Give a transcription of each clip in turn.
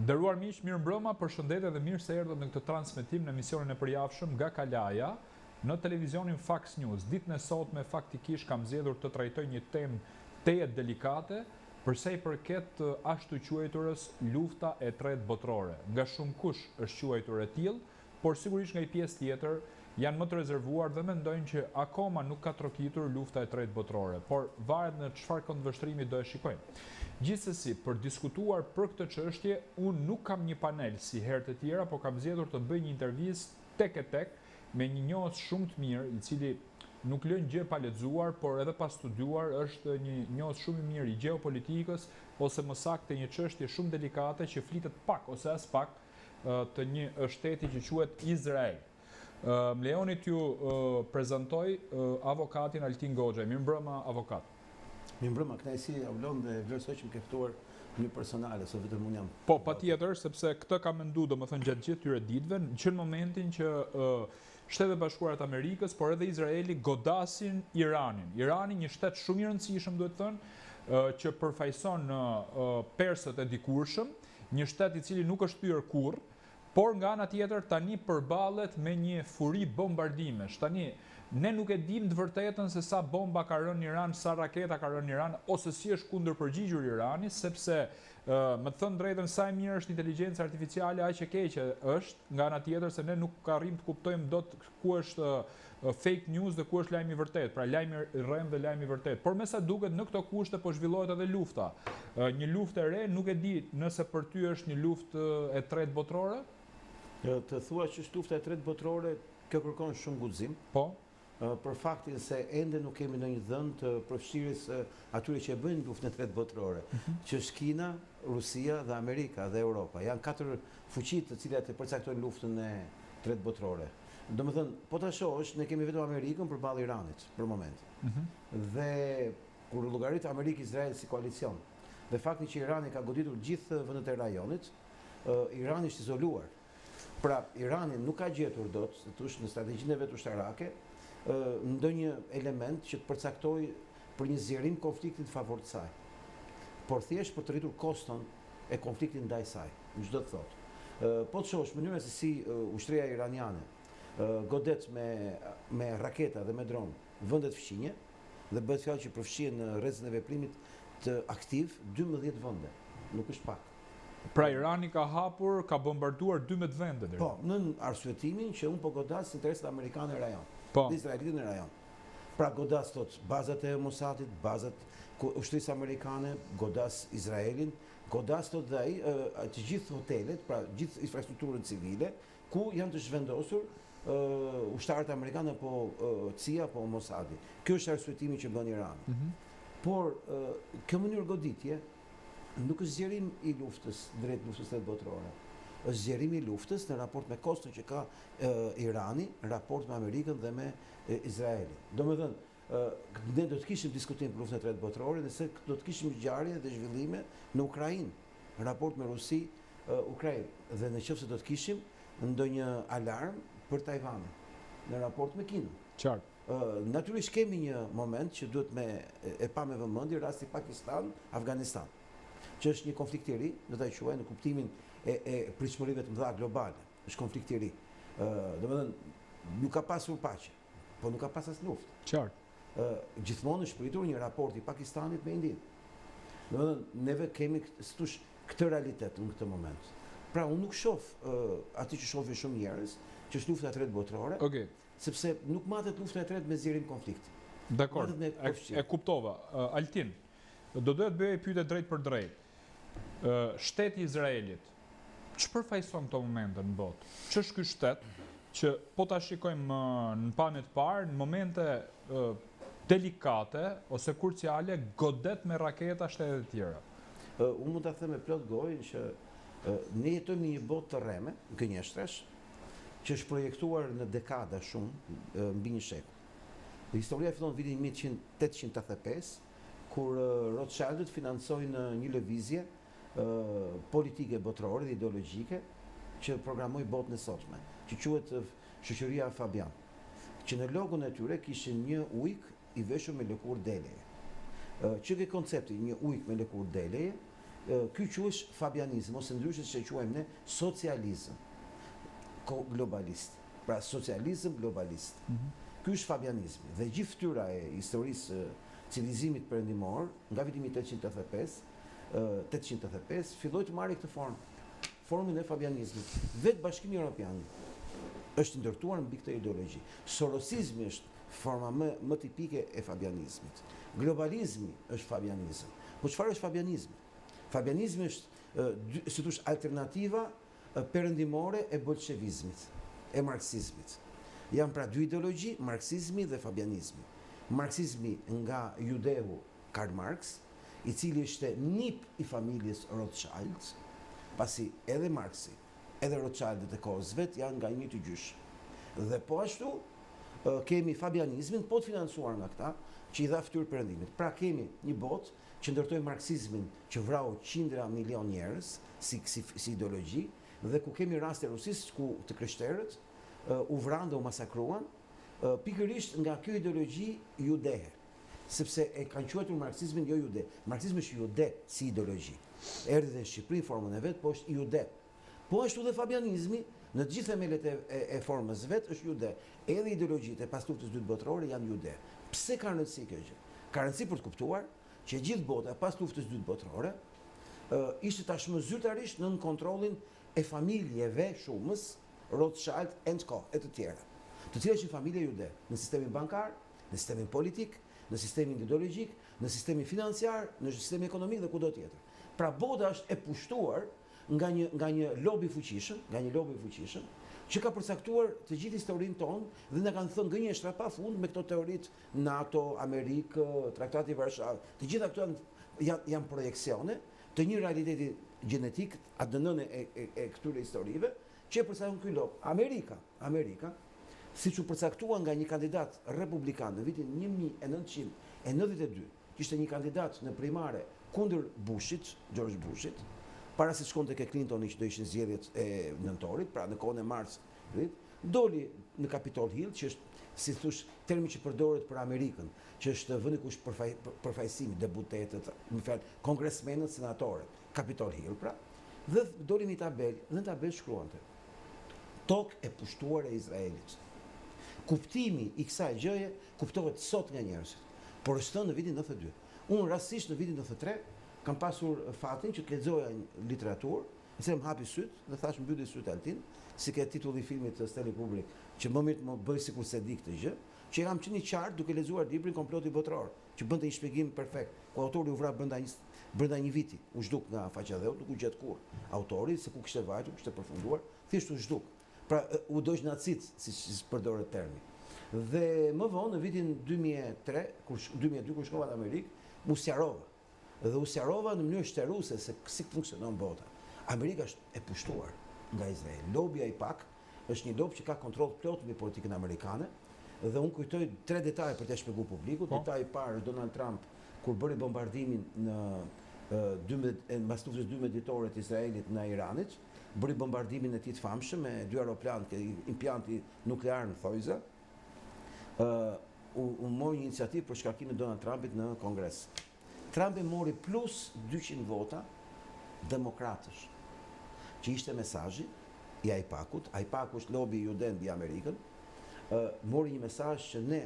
Nderuar miq, mirëmbrëma, përshëndetje dhe mirë se erdhët në këtë transmetim në emisionin e përjavshëm nga Kalaja në televizionin Fax News. Ditën e sotme faktikisht kam zgjedhur të trajtoj një temë tejet delikate për sa i përket të ashtuquajturës Lufta e Tretë Botërore. Nga shumëkush është quajtur e tillë, por sigurisht nga një pjesë tjetër janë më të rezervuar dhe mendojnë që akoma nuk ka trokitur Lufta e Tretë Botërore, por varet në çfarë këndvështrimi do e shikojmë. Gjithsesi, për diskutuar për këtë çështje, unë nuk kam një panel si herët e tjera, por kam zgjedhur të bëj një intervistë tek e tek me një njohës shumë të mirë, i cili nuk lën gjë pa lexuar, por edhe pa studiuar, është një njohës shumë i mirë i gjeopolitikës, ose më saktë një çështje shumë delikate që flitet pak ose aspak të një shteti që quhet Izrael. Më lejoni t'ju prezantoj avokatin Altin Goxhaj. Mirëmbrëma, avokat. Mirëmbrëma, kënaqësi Aulon dhe vlerësoj që më ke ftuar në personale, se vetëm unë jam. Po, patjetër, sepse këtë kam mendu, domethënë gjatë gjithë këtyre ditëve, që në momentin që Shtetet e Bashkuara të Amerikës, por edhe Izraeli godasin Iranin. Irani, një shtet shumë i rëndësishëm, duhet thënë, që përfaqëson persët e dikurshëm, një shtet i cili nuk është thyer kurrë, por nga ana tjetër tani përballet me një furi bombardimesh. Tani, ne nuk e dimë të vërtetën se sa bomba ka rënë në Iran, sa raketa ka rënë në Iran, ose si është kundërpërgjigjur Irani, sepse, me të thënë drejtën, sa e mirë është inteligjenca artificiale, aq e keqe është, nga ana tjetër, se ne nuk arrijmë të kuptojmë dot ku është fake news dhe ku është lajmi i vërtetë, pra lajmi i rremë dhe lajmi i vërtetë. Por me sa duket në këto kushte po zhvillohet edhe lufta. Një luftë e re, nuk e di nëse për ty është një luftë e tretë botërore? Të thuash që është lufta e tretë botërore, kjo kërkon shumë guxim. Po. Për faktin se ende nuk kemi ndonjë dhënë të përfshirjes së atyre që e bëjnë luftën e tretë botërore, mhm. që është Kina, Rusia dhe Amerika dhe Europa. Janë katër fuqitë të cilat e përcaktojnë luftën e tretë botërore. Domethënë, po ta shohësh, ne kemi vetëm Amerikën përballë Iranit për momentin. Mm -hmm. Dhe kur llogarit Amerikë Izrael si koalicion, dhe fakti që Irani ka goditur gjithë vendet e rajonit, Irani është izoluar. Pra, Irani nuk ka gjetur dot, si thuash në strategjinë e vet ushtarake, ndonjë element që të përcaktojë për një zgjerim konflikti në favor të saj. Por thjesht për të rritur koston e konfliktit ndaj saj. Ç'do të thotë. Po të shohësh mënyrën se si ushtria iraniane godet me me raketa dhe me dron vendet fqinje dhe bëhet fjalë që përfshihen në rrezën e veprimit të aktiv 12 vende. Nuk është pak. Pra Irani ka hapur, ka bombarduar 12 vende deri. Po, nën arsyetimin që unë po godas interesat amerikane në rajon. Po. Dhe izraelitët në rajon. Pra godas thotë bazat e Mossadit, bazat e ushtrisë amerikane, godas Izraelin, godas thotë dhe ai të gjithë hotelet, pra gjithë infrastrukturën civile, ku janë të zhvendosur ushtarët amerikanë apo CIA apo Mossadi. Kjo është arsyetimi që bën Irani. Mm -hmm. Por kjo mënyrë goditje nuk është zgjerim i luftës drejt luftës tretë botërore. Është zgjerim i luftës në raport me koston që ka Irani, në raport me Amerikën dhe me Izraelin. Domethënë, ne do të kishim diskutim për luftën e tretë botërore nëse do të kishim ngjarje dhe zhvillime në Ukrainë, në raport me Rusi, Ukrainë dhe në qoftë se do të kishim ndonjë alarm për Tajvanin në raport me Kinën. Qartë. Natyrisht kemi një moment që duhet me e pa me vëmendje rasti Pakistan, Afganistan, që është një konflikt i ri, do ta quaj në kuptimin e e pritshmërive të mëdha globale. Është konflikt i ri. Ë, domethënë nuk ka pasur paqe. Po nuk ka pas as luftë. Qartë. Ë, gjithmonë është pritur një raport i Pakistanit me Indinë. Domethënë neve kemi si thuash këtë realitet në këtë moment. Pra unë nuk shoh atë që shohin shumë njerëz, që është lufta e tretë botërore. Okej. Sepse nuk matet lufta e tretë me zgjerim konflikti. Dakord. E, e kuptova. Altin, do doja të bëja pyetje drejtpërdrejt. Shteti i Izraelit, ç'përfaqëson këto momente në botë? Ç'është ky shtet që po ta shikojmë në pamje të parë, në momente delikate ose kruciale godet me raketa shtetet e tjera? Unë mund ta them me plot gojën që ne jetojmë në një botë të rreme, gënjeshtrash, që është projektuar në dekada shumë, mbi një shekull. Historia fillon në vitin 1885, kur Rothschildët financojnë një lëvizje. politike botërore dhe ideologjike që programoi botën e sotme, që quhet Shoqëria Fabian, që në logon e tyre kishin një ujk i veshur me lëkurë deleje. Që ky koncepti, një ujk me lëkurë deleje, ky quhesh fabianizëm ose ndryshe siç e quajmë ne socializëm globalist. Pra socializëm globalist. Ky është fabianizmi dhe gjithë fytyra e historisë së civilizimit perëndimor nga viti 1885, 885 filloi të marrë këtë formë, formën e fabianizmit. Vetë Bashkimi Europian është i ndërtuar mbi këtë ideologji. Sorosizmi është forma më më tipike e fabianizmit. Globalizmi është fabianizëm. Po çfarë është fabianizmi? Fabianizmi është, si thush, alternativa perëndimore e bolshevizmit, e marksizmit. Janë pra dy ideologji, marksizmi dhe fabianizmi. Marksizmi nga judeu Karl Marx, i cili ishte nip i familjes Rothschild, pasi edhe Marksi, edhe Rothschildët e kohës vet janë nga i njëjti gjysh. Dhe po ashtu kemi fabianizmin, po të financuar nga këta, që i dha fytyrë perëndimit. Pra kemi një botë që ndërtoi marksizmin që vrau qindra milion njerëz si si si ideologji dhe ku kemi raste e Rusisë ku të krishterët u vranë dhe u masakruan pikërisht nga kjo ideologji judehe. Sepse e kanë quajtur marksizmin jo jude. Marksizmi është jude si ideologji. Erdhi dhe në Shqipëri në formën e vet, po është jude. Po ashtu dhe fabianizmi, në të gjithë themelet e, e, e formës vet është jude. Edhe ideologjitë e pas luftës dytë botërore janë jude. Pse ka rëndësi kjo gjë? Ka rëndësi për të kuptuar që gjithë bota pas luftës dytë botërore ishte tashmë zyrtarisht nën kontrollin e familjeve shumës Rothschild and Co e të tjera, të cilat ishin familje jude në sistemin bankar, në sistemin politik, në sistemin ideologjik, në sistemin financiar, në sistemin ekonomik dhe kudo tjetër. Pra bota është e pushtuar nga një nga një lobi i fuqishëm, nga një lobi i fuqishëm që ka përcaktuar të gjithë historinë tonë dhe na kanë thënë gënjeshtra pa fund me këto teoritë NATO, Amerikë, Traktati i Varshavës. Të gjitha këto janë janë janë projeksione të një realiteti gjenetik, ADN-në e, e, e këtyre historive, që e përcakton ky lob. Amerika, Amerika, siç u përcaktua nga një kandidat republikan në vitin 1992, që ishte një kandidat në primare kundër Bushit, George Bushit, para se të shkonte ke Clintoni që do ishin zgjedhjet e nëntorit, pra në kohën e marsit, doli në Capitol Hill, që është, si thush, termi që përdoret për Amerikën, që është vendi ku është përfaj, përfaqësimi, deputetët, me fjalë, kongresmenët, senatorët, Capitol Hill, pra, dhe doli në tabelë, dhe në tabelë shkruante tokë e pushtuar e Izraelit. Kuptimi i kësaj gjëje kuptohet sot nga njerëzit, por është thënë në vitin 92. Unë rastësisht në vitin 93 kam pasur fatin që të lexoja një literaturë, e cila më hapi sytë dhe thash mbylli sytë Altin, si ke titulli i filmit të Stanley Kubrick, që më mirë të më bëj sikur s'e di këtë gjë, që kam qenë i qartë duke lexuar librin Komploti Botëror, që bënte një shpjegim perfekt, ku autori u vra brenda një brenda një viti, u zhduk nga faqja e dheut, nuk u gjet kurrë autori, se ku kishte vajtur, ku kishte përfunduar, thjesht u zhduk. Pra u dogj nacit, siç si përdoret termi. Dhe më vonë në vitin 2003, kur 2002 kur shkova në Amerikë, u sqarova. Dhe u sqarova në mënyrë shteruese se si funksionon bota. Amerika është e pushtuar nga Izraeli. Lobi AIPAC është një lob që ka kontroll plot mbi politikën amerikane dhe unë kujtoj tre detaje për t'ia shpjeguar publikut. Po. Detaji i parë është Donald Trump kur bëri bombardimin në 12 mbas luftës 12 ditore të Izraelit në Iranit, bëri bombardimin e tij të famshëm me dy aeroplanë ke impianti nuklear në thonjëza, ë u, u mor një iniciativë për shkarkimin e Donald Trumpit në Kongres. Trumpi mori plus 200 vota demokratësh, që ishte mesazhi i AIPAC-ut, AIPAC-u është lobi jude mbi Amerikën, ë mori një mesazh që ne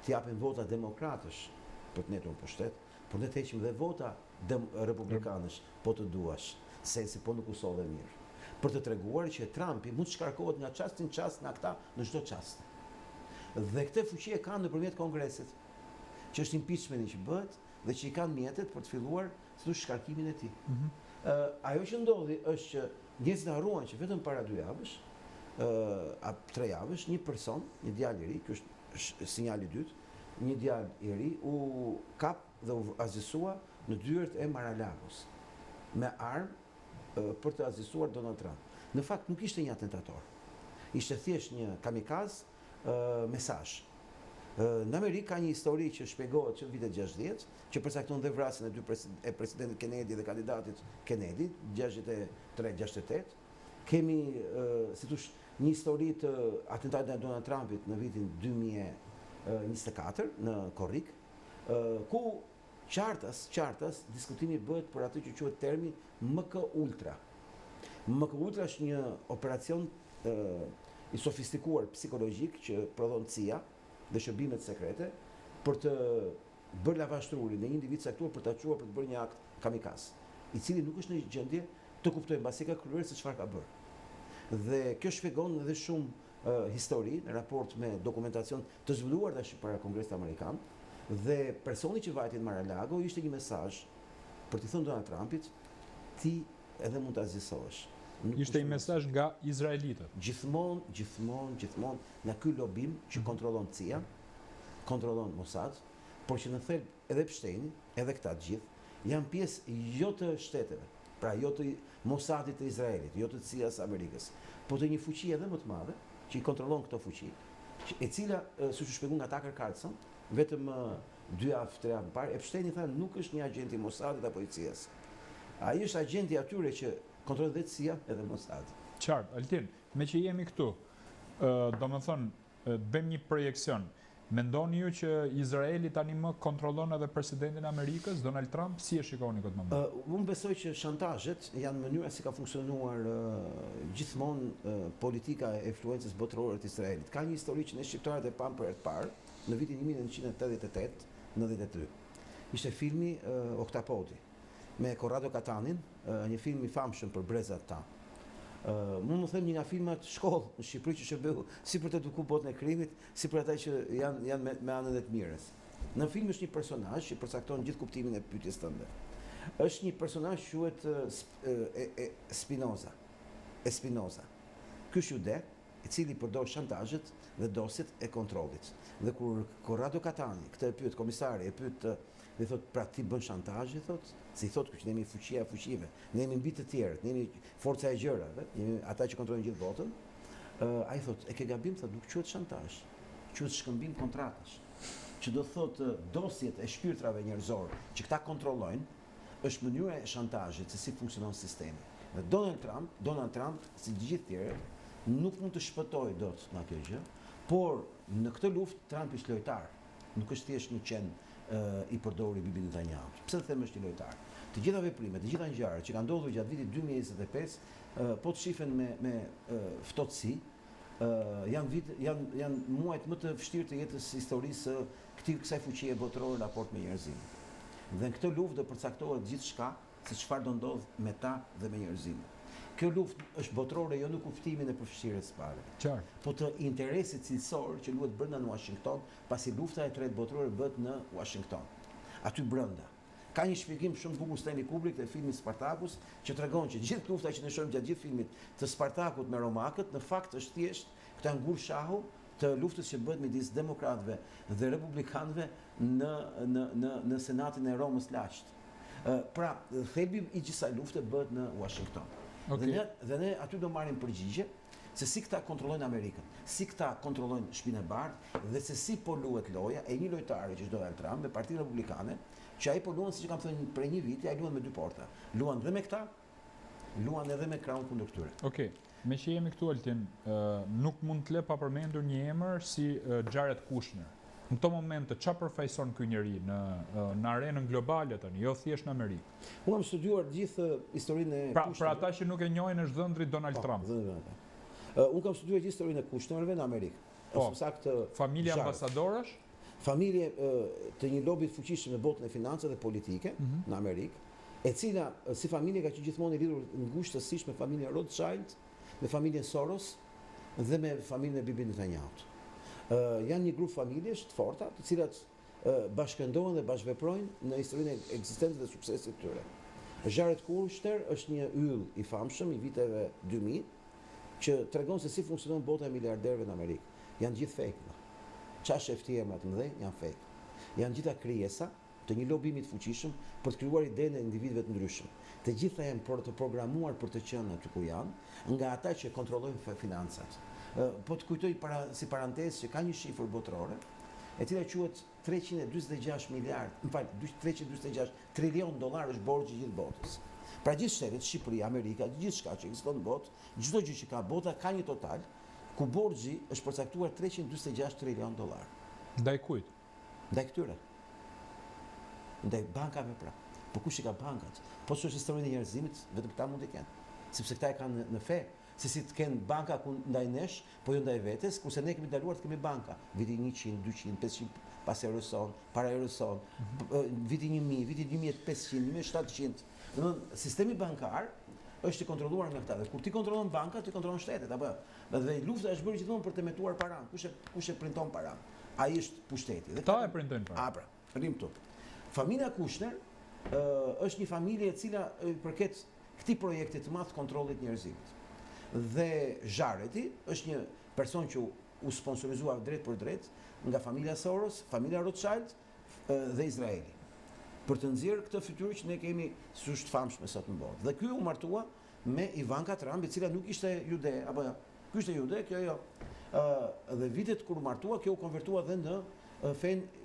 të japim vota demokratësh për të ndejtur në pushtet, por ne të heqim dhe vota dem, republikanësh, po të duash, sensi po nuk u solle mirë. Për të treguar që Trumpi mund të shkarkohet nga çasti në çast nga këta në çdo çast. Dhe këtë fuqi e kanë nëpërmjet Kongresit, që është impeachmenti që bëhet dhe që i kanë mjetet për të filluar si thosh shkarkimin e tij. Mm -hmm. ajo që ndodhi është që njerëzit harruan që vetëm para dy javësh, ë a tre javësh, një person, një djalë i ri, ky është sinjali i dytë, një djalë i ri u kap dhe u asgjësua në dyert e Mar-a-Lagos me armë për të asgjësuar Donald Trump. Në fakt nuk ishte një atentator. Ishte thjesht një kamikaz mesazh. Në Amerikë ka një histori që shpjegohet që në vitet 60, që përcakton dhe vrasjen e dy e presidentit Kennedy dhe kandidatit Kennedy, 63-68. Kemi, si thosh, një histori të atentatit ndaj Donald Trumpit në vitin 2024 në Korrik, ku qartas, qartas, diskutimi bëhet për atë që quhet termi MK Ultra. MK Ultra është një operacion i sofistikuar psikologjik që prodhon CIA dhe shërbimet sekrete për të bërë lavazh truri në një individ caktuar për ta çuar për të bërë një akt kamikaz, i cili nuk është në gjendje të kuptojë mbasi ka kryer se çfarë ka bërë. Dhe kjo shpjegon edhe shumë histori në raport me dokumentacion të zbuluar tash para Kongresit Amerikan dhe personi që vajti në Mar-a-Lago ishte një mesazh për t'i thënë Donald Trumpit ti edhe mund të asgjësohesh. Nuk ishte një mesazh nga izraelitët. Gjithmonë, gjithmonë, gjithmonë nga ky lobim që mhm. kontrollon CIA, kontrollon Mossad, por që në thelb edhe Epsteini, edhe këta të gjithë janë pjesë jo të shteteve, pra jo të Mossadit të Izraelit, jo të CIA-s Amerikës, po të një fuqi edhe më të madhe që i kontrollon këto fuqi, e cila, siç u shpjegua nga Tucker Carlson, vetëm dy javë, tre javë më parë, Epsteini tha nuk është një agent i Mossadit apo i CIA-s. Ai është agent i atyre që kontrollojnë dhe CIA edhe Mossad. Qartë, Altin, meqë jemi këtu, domethënë, të bëjmë një projeksion. Mendoni ju që Izraeli tani më kontrollon edhe presidentin e Amerikës, Donald Trump? Si e shikoni këtë moment? Unë besoj që shantazhet janë mënyra si ka funksionuar gjithmonë politika e influencës botërore të Izraelit. Ka një histori që ne shqiptarët e pamë për herë të parë në vitin 1988, 93. Ishte filmi Oktapodi me Corrado Catanin, një film i famshëm për brezat tanë. Mund të them një nga filmat shkollë në Shqipëri që shërbeu si për të edukuar botën e krimit, si për ata që janë janë me, me anën e të mirës. Në film është një personazh që përcakton gjithë kuptimin e pyetjes tënde. Është një personazh që quhet e, e, Spinoza. Espinoza. Ky është jude, i cili përdor shantazhet dhe dosjet e kontrollit. Dhe kur Corrado Catani, këtë e pyet komisari, e pyet dhe i thot, pra ti bën shantazh, i thot, se i thot që ne jemi fuqia e fuqive, ne jemi mbi të tjerët, ne jemi forca e gjërave, jemi ata që kontrollojnë gjithë botën. Ai thot, e ke gabim, thot, nuk quhet shantazh, quhet shkëmbim kontratash. Që do thotë dosjet e shpirtrave njerëzor që këta kontrollojnë, është mënyra e shantazhit se si funksionon sistemi. Dhe Donald Trump, Donald Trump, si të gjithë tjerët, nuk mund të shpëtojë dot nga kjo gjë, por në këtë luftë Trump është lojtar, nuk është thjesht një qen i përdorur i Bibi Netanyahu. Pse them është një lojtar? Të gjitha veprimet, të gjitha ngjarjet që kanë ndodhur gjatë vitit 2025, po të shifen me me ftohtësi, janë vit janë janë muajt më të vështirë të jetës së historisë së këtij kësaj fuqie botërore në raport me njerëzimin. Dhe në këtë luftë do përcaktohet gjithçka se çfarë do ndodhë me ta dhe me njerëzimin. Kjo luftë është botërore jo në kuptimin e përfshirjes së palëve. Qartë. Po të interesit cilësor që luhet brenda në Washington, pasi lufta e tretë botërore bëhet në Washington. Aty brenda. Ka një shpjegim shumë të bukur Stanley Kubrick te filmi Spartacus, që tregon që gjithë lufta që ne shohim gjatë gjithë filmit të Spartakut me romakët, në fakt është thjesht këto janë gurë shahu të luftës që bëhet midis demokratëve dhe republikanëve në në në në Senatin e Romës lashtë. Pra, thelbi i gjithë kësaj lufte bëhet në Washington. Okay. Dhe ne dhe ne aty do marrim përgjigje se si këta kontrollojnë Amerikën, si këta kontrollojnë Shtëpinë e Bardhë dhe se si po luhet loja e një lojtari që është Donald Trump me Partinë Republikane, që ai po luan siç e kam thënë prej një viti, ai luan me dy porta. Luan dhe me këta, luan edhe me krahun kundër këtyre. Okej. Meqë jemi këtu Altin, nuk mund të lë pa përmendur një emër si Jared Kushner. Në këto momente ça përfaqëson ky njeri në në arenën globale tani, jo thjesht në Amerikë? Unë kam studiuar gjithë historinë e pra, Kushnerit. Për ata që nuk e njohin është dhëndri Donald po, Trump. Dhëndri po. Unë kam studiuar gjithë historinë e Kushnerëve në Amerikë. Po. Ose saktë familje ambasadorësh? Familje të një lobi të fuqishëm në botën e financave dhe politike mm -hmm. në Amerikë, e cila si familje ka qenë gjithmonë e lidhur ngushtësisht me familjen Rothschild, me familjen Soros dhe me familjen e Bibi Netanyahut. Ë janë një grup familjesh të forta, të cilat bashkërendohen dhe bashkëveprojnë në historinë e ekzistencës dhe suksesit të tyre. Jared Kushner është një yll i famshëm i viteve 2000 që tregon se si funksionon bota e miliarderëve në Amerikë. Janë gjithë fake. Ça shef ti emra të mëdhenj janë fake. Janë gjitha krijesa të një lobimi të fuqishëm për të krijuar idenë e individëve të ndryshëm. Të gjitha janë për të programuar për të qenë aty ku janë, nga ata që kontrollojnë financat. Po të kujtoj para, si parantezë që ka një shifër botërore e cila quhet 346 miliard, më fal, 346 trilion dollar është borxhi i gjithë botës. Pra gjithë shtetet, Shqipëria, Amerika, gjithçka që ekziston në botë, çdo gjë që ka bota ka një total ku borxhi është përcaktuar 346 trilion dollar. Ndaj kujt? Ndaj këtyre. Ndaj bankave pra. Po kush i ka bankat? Po ç'është historinë e njerëzimit, vetëm këta mund t'i kenë. Sepse këta e kanë në fe, se si të kenë banka ku ndaj nesh, po jo ndaj vetes, kurse ne kemi ndaluar të kemi banka. Viti 100, 200, 500 pas erës sonë, para erës sonë, mm -hmm. viti 1000, viti 2500, 1700. Domethënë, sistemi bankar është i kontrolluar nga këta. Dhe kur ti kontrollon bankat, ti kontrollon shtetet, apo jo? Dhe lufta është bërë gjithmonë për të emetuar paranë. Kush e kush e printon paranë? Ai është pushteti. Dhe këta e printojnë paranë. A pra, rrim këtu. Familja Kushner ë është një familje e cila i përket këtij projekti të madh të kontrollit të njerëzimit. Dhe Jaredi është një person që u sponsorizua drejtpërdrejt nga familja Soros, familja Rothschild dhe Izraeli. Për të nxjerrë këtë fytyrë që ne kemi si është famshme sot në botë. Dhe ky u martua me Ivanka Trump, e cila nuk ishte jude, apo jo. Ky ishte jude, kjo jo. Ë dhe vitet kur u martua, kjo u konvertua dhe në fenë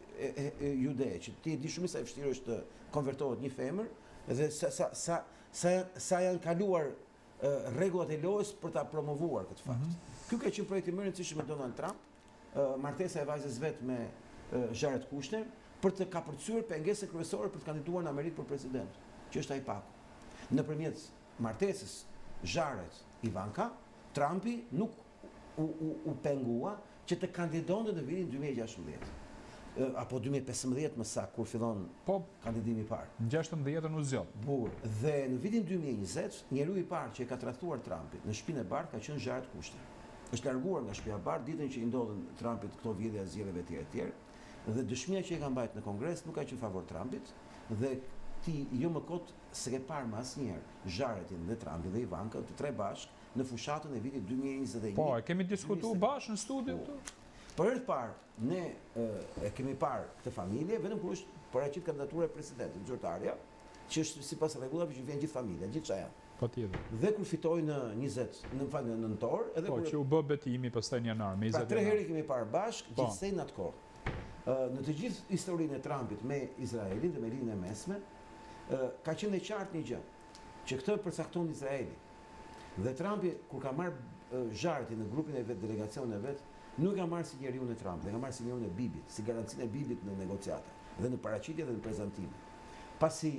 jude, që ti e di shumë sa e vështirë është të konvertohet një femër dhe sa sa sa sa sa janë kaluar rregullat e lojës për ta promovuar këtë fakt. Mm -hmm. Ky ka qenë projekti më i rëndësishëm me Donald Trump, martesa e vajzës vet me Jared Kushner për të kapërcyer pengesën kryesore për të kandiduar në Amerikë për president, që është ai paku. Nëpërmjet martesës Jared Ivanka, Trumpi nuk u, u, u pengua që të kandidonte në vitin 2016 apo 2015 më saktë kur fillon po, kandidimi i parë. Në 16-ën u zgjodh. Bukur. Dhe në vitin 2020, njeriu i parë që e ka tradhtuar Trumpin në Shtëpinë e Bardhë ka qenë Jared Kushner. Është larguar nga Shtëpia e Bardhë ditën që i ndodhën Trumpit këto vjedhja e zgjedhjeve etj etj. Dhe dëshmia që e ka mbajtur në Kongres nuk ka qenë favor Trumpit dhe ti jo më kot s'e ke parë më asnjëherë Jaredin dhe Trumpin dhe Ivankën të tre bashkë në fushatën e vitit 2021. Po, e kemi diskutuar bashkë në studio po. këtu. Për herë të parë, ne e kemi parë këtë familje vetëm kur është paraqit kandidatura e presidentit, zyrtarja, që është sipas rregullave që vjen gjithë familja, gjithë ça janë. Patjetër. Dhe kur fitoi në 20, në fal në nëntor, edhe po, kur që u bë betimi pastaj në janar, me 20 Pra tre herë i kemi parë bashkë, po. gjithsej në atë kohë. Në të gjithë historinë e Trumpit me Izraelin dhe me Lindjen e Mesme, ka qenë e qartë një gjë, që këtë e përcakton Izraeli. Dhe Trumpi kur ka marrë Jaredin në grupin e vet, delegacionin e vet, nuk e ka marrë si njeriun e Trumpit, e ka marrë si njeriun e Bibit, si garancinë e Bibit në negociata dhe në paraqitje dhe në prezantime. Pasi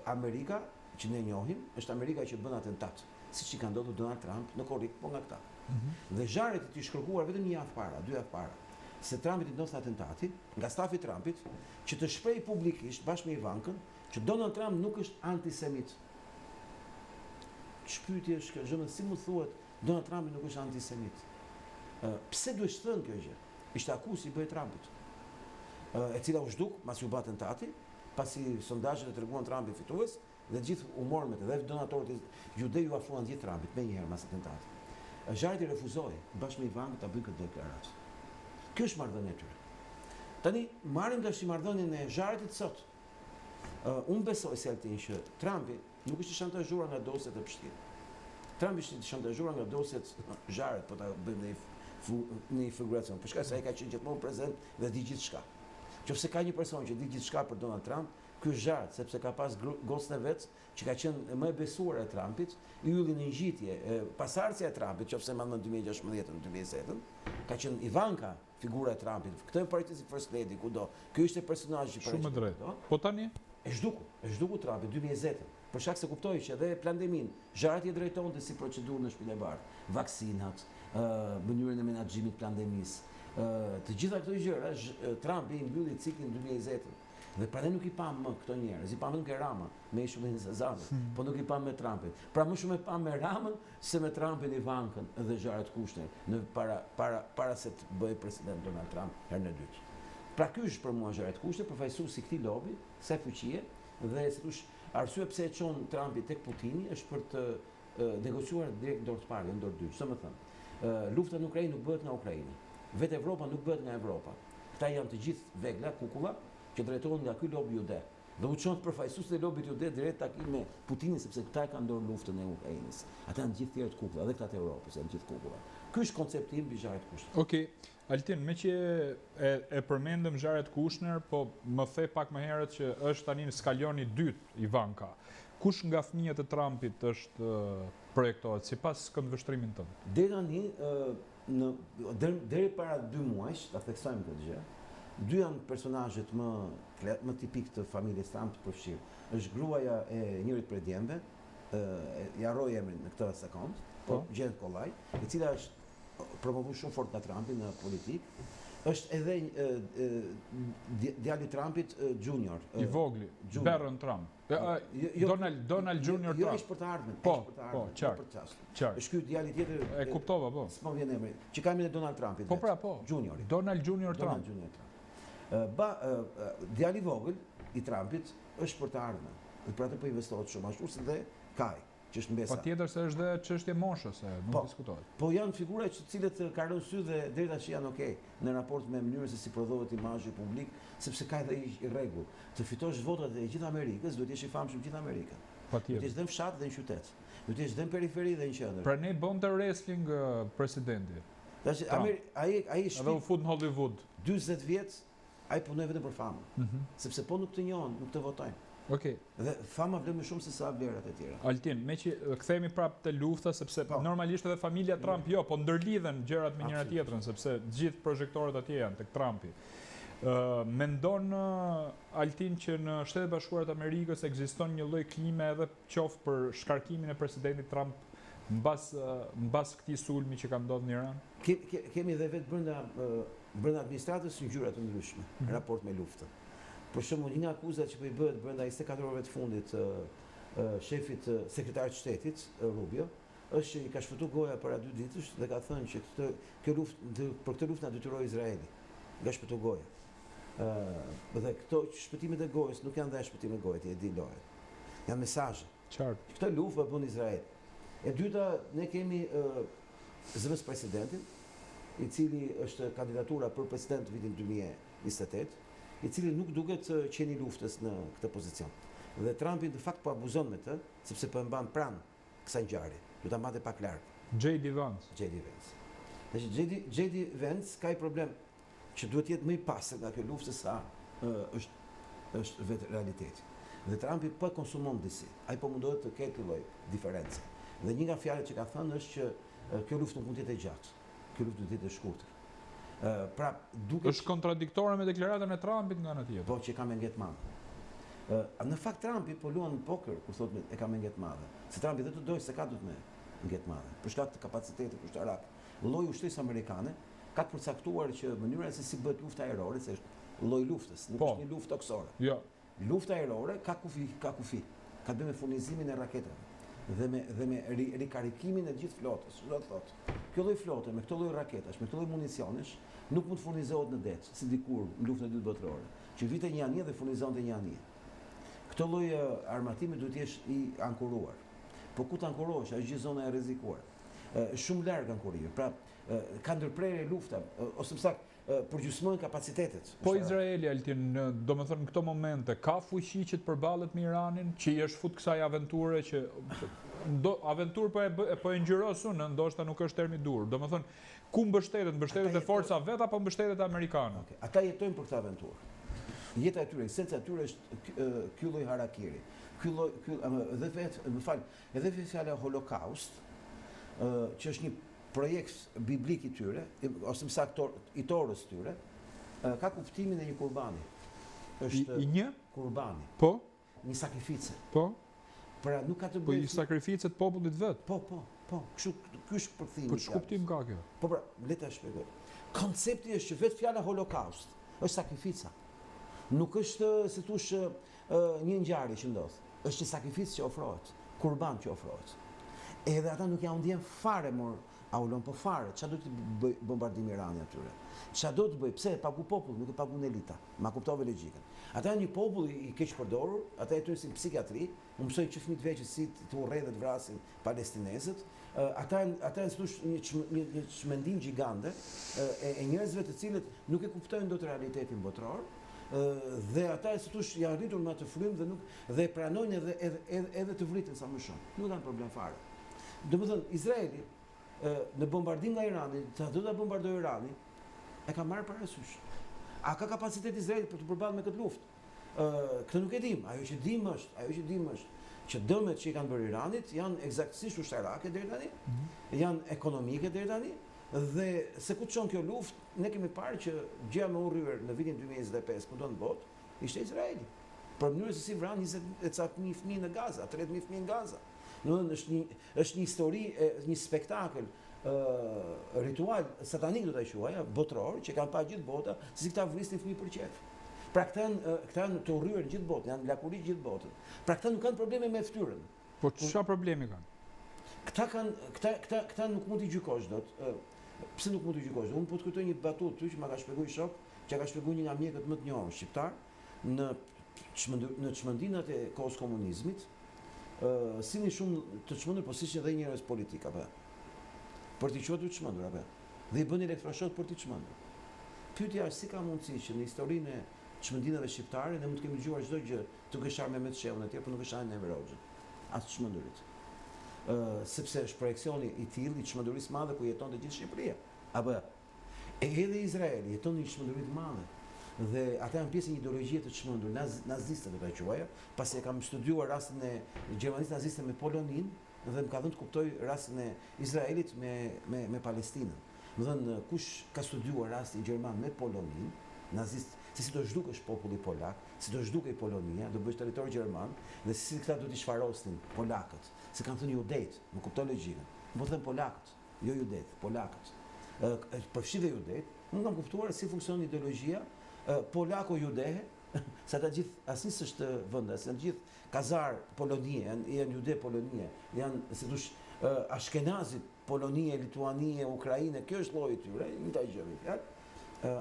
Amerika që ne njohim, është Amerika që bën atentat, siç i ka ndodhur Donald Trump në korrik, po nga këta. Mm -hmm. Dhe Jaredit i është kërkuar vetëm një javë para, dy javë para, se Trumpit i ndodhte atentati nga stafi i Trumpit, që të shprehë publikisht bashkë me Ivankën që Donald Trump nuk është antisemit. Ç'pyetje është kjo? Gjë si mund thuhet Donald Trumpi nuk është antisemit. Pse duhet thënë kjo gjë? Ishte akuzë i bëhej Trumpit. E cila u zhduk pasi u bë atentati, pasi sondazhet e treguan Trumpin fitues dhe gjithë u morën me të dhe donatorët jude iu afruan gjithë Trumpit menjëherë mas atentatit. Jaredi refuzoi bashkë me Ivankën ta bëjnë këtë deklaratë. Kjo është marrëdhënia e tyre. Tani marrim tash marrëdhënien e Jaredit sot. Uh, unë besoj se Altin që Trumpi nuk është i shantazhuar nga dosjet e Epstein. Trumpi është i shantazhuar nga dosjet Jared, po ta bëjmë në një në një figuracion. Për shkak se ai ka qenë gjithmonë prezent dhe di gjithçka. Qofse ka një person që di gjithçka për Donald Trump, ky është Jared, sepse ka pas gocën e vet që ka qenë më e besuar e Trumpit, ylli në ngjitje, pasardhësja e Trumpit, qofse më në 2016 në 2020, ka qenë Ivanka, figura e Trumpit. Këtë e paraqiti si First Lady kudo. Ky ishte personazhi që paraqiti. Shumë drejt. Po tani e zhduku, e zhduku Trumpi 2020-ën. Për shkak se kuptoi që edhe pandeminë, Jaredi e drejtonte si procedurë në Shtëpinë e Bardhë, vaksinat, ë mënyrën e menaxhimit të pandemisë, ë të gjitha këto gjëra Trumpi i mbylli ciklin 2020-ën. Dhe prandaj nuk i pamë më këto njerëz, i pamë vetëm ke Rama me ishullin e Sazanit, hmm. po nuk i pamë me Trumpin. Pra më shumë e pamë me Ramën se me Trumpin Ivankën dhe Jared Kushner në para para para se të bëhej president Donald Trump herën e dytë. Pra ky është për mua Jared Kushner, përfaqësuesi i këtij lobi, kësaj fuqie dhe si thosh arsye pse e çon Trumpi tek Putini është për të negociuar direkt në dorë të parë, jo në dorë të dytë. Ç'do me thënë, lufta në Ukrainë nuk bëhet nga Ukraina. Vetë Evropa nuk bëhet nga Evropa. Këta janë të gjithë vegla, kukulla, që drejtohen nga ky lobi jude. Dhe u çon përfaqësuesit e lobit jude direkt takim me Putinin sepse këta e kanë dorë luftën e Ukrainës. Ata janë gjithë tjerët kukulla, edhe këta të Evropës janë gjithë kukulla. Ky është koncepti im mbi Jared Kushner. Okej. Altin, meqë e, e përmendëm Jared Kushner, po më the pak më herët që është tani në skalion i dytë Ivanka. Kush nga fëmijët e Trumpit është projektohet sipas këndvështrimit tënd? Deri tani në deri, deri para dy muajsh, ta theksojmë këtë gjë, dy janë personazhet më më tipik të familjes Trump të përfshirë. Është gruaja e njërit prej djemve, ia harroj emrin në këtë sekond, po, po. gjendet kollaj, e cila është promovuar shumë fort nga Trumpi në politikë, është edhe djali i Trumpit Junior. I vogli, Barron Trump. Jo, jo, Donald Donald Junior jo, Trump. Jo, është për të ardhmen, po, është për të po, ardhmen, po, qartë, për çastin. Qartë. Është ky djali tjetër. E kuptova, po. S'më vjen emri. Që ka emrin e Donald Trumpit. Po pra, po. Juniori. Donald Junior Trump. Donald Junior Trump. Ba, djali i vogël i Trumpit është për të ardhmen. Dhe për atë po investohet shumë, ashtu si dhe Kai, që është mbesa. Patjetër se është dhe çështje moshës, se nuk po, diskutohet. Po janë figura që të cilët ka rënë sy dhe deri tash janë okay në raport me mënyrën se si prodhohet imazhi publik, sepse ka edhe një rregull. Të fitosh votat e gjithë Amerikës, duhet të jesh i famshëm gjithë Amerikën. Patjetër. Duhet të jesh dhe në fshat dhe në qytet. Duhet të jesh dhe në periferi dhe në qendër. Pra ne bonte wrestling presidenti. Tash Amer, ai ai shpik. Edhe u fut në Hollywood. 40 vjet Ai punoi vetëm për famën. Mm -hmm. Sepse po nuk të njohën, nuk të votojnë. Okej. Okay. Dhe fama vlen më shumë se sa vlerat e tjera. Altin, meqë kthehemi prapë te lufta sepse po. normalisht edhe familja Trump jo, po ndërlidhen gjërat me njëra tjetrën sepse të gjithë projektorët atje janë tek Trumpi. Ë uh, mendon Altin që në Shtetet e Bashkuara të Amerikës ekziston një lloj klime edhe qoftë për shkarkimin e presidentit Trump mbas mbas këtij sulmi që ka ndodhur në Iran? Ke, ke, kemi edhe vetë brenda brenda administratës ngjyra të ndryshme në mhm. raport me luftën. Për shembull, një nga akuzat që po i bëhet brenda 24 orëve të fundit shefit sekretarit të shtetit Rubio, është që i ka shpëtu goja para dy ditësh dhe ka thënë që këtë kjo luftë për këtë luftë na detyroi Izraeli. Ka shpëtu goja. Ë dhe këto shpëtimet e gojës nuk janë dhe shpëtime goje, ti e di lojën. Janë mesazhe. Qartë. Këtë luftë po e bën Izraeli. E dyta, ne kemi zëvendëspresidentin, i cili është kandidatura për president vitin 2028, i cili nuk duket qen i luftës në këtë pozicion. Dhe Trumpi në fakt po abuzon me të, sepse po e mban pranë kësaj ngjarje. Do ta mbante pak larg. J.D. Vance. J.D. Vance. Tash J.D. J.D. Vance ka një problem që duhet të jetë më i pastër nga kjo luftë se sa është është vetë realiteti. Dhe Trumpi po e konsumon disi. Ai po mundohet të ketë një lloj diference. Dhe një nga fjalët që ka thënë është që kjo luftë nuk mund të jetë e gjatë. Kjo luftë duhet të jetë e shkurtër. Pra, duke është kontradiktore me deklaratën e Trumpit nga ana tjetër. Po që ka me nge të madhe. Në fakt Trumpi po luan poker kur thotë e ka me nge të madhe. Se Trumpi dhe të dojë s'e ka dot me nge të madhe, për shkak të kapacitetit ushtarak. Lloji i ushtrisë amerikane ka të përcaktuar që mënyra se si bëhet lufta ajrore, se është lloj luftës, nuk po. është një luftë tokësore. Jo. Lufta ajrore ka kufi, ka kufi. Ka të bëjë me furnizimin e raketave dhe me dhe me ri, rikarikimin e gjithë flotës. Ç'do të thotë? Kjo lloj flote me këto lloj raketash, me këto lloj municionesh, nuk mund të furnizohet në det, si dikur në luftën e dytë botërore, që vinte një anije dhe furnizonte një anije. Këto lloj armatimi duhet të jesh i ankoruar. Po ku të ankorohesh, është gjithë zona e rrezikuar. Është shumë larg ankorimi. Pra, ka ndërprerje lufta, ose më saktë, përgjysmojnë kapacitetet. Po Izraeli, Altin, domethënë në këto momente, ka fuqi që të përballet me Iranin, që i është fut kësaj aventure që do aventurë po e po e ngjyros unë, ndoshta nuk është termi i duhur. Domethënë, ku mbështetet? Mbështetet te forca vet apo mbështetet te amerikanët? Okay. Ata jetojnë për këtë aventurë. Jeta e tyre, esenca e tyre është ky lloj harakiri. Ky lloj ky dhe vetë, më fal, edhe vetë fjala holokaust, që është një projekt biblik i tyre, ose më saktë i Torës tyre, ka kuptimin e një kurbani. Është I, i një kurbani. Po. Një sakrifice. Po. Pra nuk ka të po bëjë Po një sakrificë të popullit vet. Po, po, po. Kështu ky është përkthimi. Po ç'kuptim ka kjo? Po pra, le ta shpjegoj. Koncepti është që vetë fjala holokaust është sakrifica. Nuk është si thosh një ngjarje që ndodh. Është një sakrificë që ofrohet, kurban që ofrohet. Edhe ata nuk ja u ndjen fare mor Aulon, po fare, ça do të bëj bombardimi Irani atyre? Ça do të bëj? Pse e pagu populli, nuk e pagun elita. Ma kuptove logjikën. Ata janë një popull i keqpërdorur, ata jetojnë si në psikiatri, u mësojnë që fëmijë të vegjël si të urrejnë dhe të vrasin palestinezët. Ata janë ata janë si thosh një një një çmendinë gjigande e, e njerëzve të cilët nuk e kuptojnë dot realitetin botëror, dhe ata si thosh janë rritur me atë frymë dhe nuk dhe e pranojnë edhe edhe edhe, edhe të vriten sa më shumë. Nuk kanë problem fare. Domethënë Izraeli. në bombardim nga Irani, sa do ta bombardojë Irani, e ka marrë parasysh. A ka kapacitet Izraeli për t'u përballë me këtë luftë? Ë, këtë nuk e dimë. Ajo që dimë është, ajo që dimë është që dëmet që i kanë bërë Iranit janë ekzaktësisht ushtarake deri tani, mm -hmm. janë ekonomike deri tani dhe se ku çon kjo luftë, ne kemi parë që gjëja më e urryer në vitin 2025 kudo në botë ishte Izraeli. Për mënyrën se si vranë 20 e ca mijë fëmijë në Gaza, 30.000 fëmijë në Gaza. Domethënë është një është një histori, një spektakël ë ritual satanik do ta quaja, botëror, që kanë pa gjithë bota, se si këta vrisnin fëmijë për qejf. Pra këta janë këta janë të urryer në gjithë botën, janë lakuriq gjithë botën. Pra këta nuk kanë probleme me fytyrën. Po çfarë problemi kanë? Këta kanë këta këta këta nuk mund t'i gjykosh dot. Pse nuk mund t'i gjykosh? Unë po të kujtoj një batutë ty që ma ka shpjeguar një shok, që ka shpjeguar një nga mjekët më të njohur shqiptar në në çmendinat e kohës komunizmit, ë sillnin shumë të çmendur, po sillnin edhe njerëz politik apo. Për t'i quajtur të çmendur apo. Dhe i bënin elektroshok për t'i çmendur. Pyetja është si ka mundësi që në historinë e çmendinave shqiptare ne mund të kemi dëgjuar çdo gjë, duke sharë Mehmet Shehun etj, por nuk e shanin Enver Hoxhën. As të çmendurit. Ë sepse është projeksioni i tillë i çmendurisë madhe ku jetonte gjithë Shqipëria. Apo jo. E edhe Izraeli jeton në një çmenduri të madhe dhe ata janë pjesë e një ideologjie të çmendur, naz, naziste do ta quaja, pasi e kam studiuar rastin e Gjermanisë naziste me Poloninë dhe më ka dhënë të kuptoj rastin e Izraelit me me me Palestinën. Domethënë kush ka studiuar rastin gjerman me Poloninë, nazist, se si do zhdukesh populli polak, si do zhdukej Polonia, do bëhesh territor gjerman dhe se si këta do t'i shfarosnin polakët, se kanë thënë judejt, më kupton logjikën. Unë po them polakët. jo judejt, polakët, përfshi dhe judejt, unë kam kuptuar si funksionon ideologjia polako-judehe, se ata gjithë, asnjë s'është vendas, janë gjithë kazar Polonie, janë, janë jude Polonie, janë, si thush, ashkenazi Polonie, Lituanie, Ukraine, kjo është lloji i tyre, njëjta gjë me fjalë,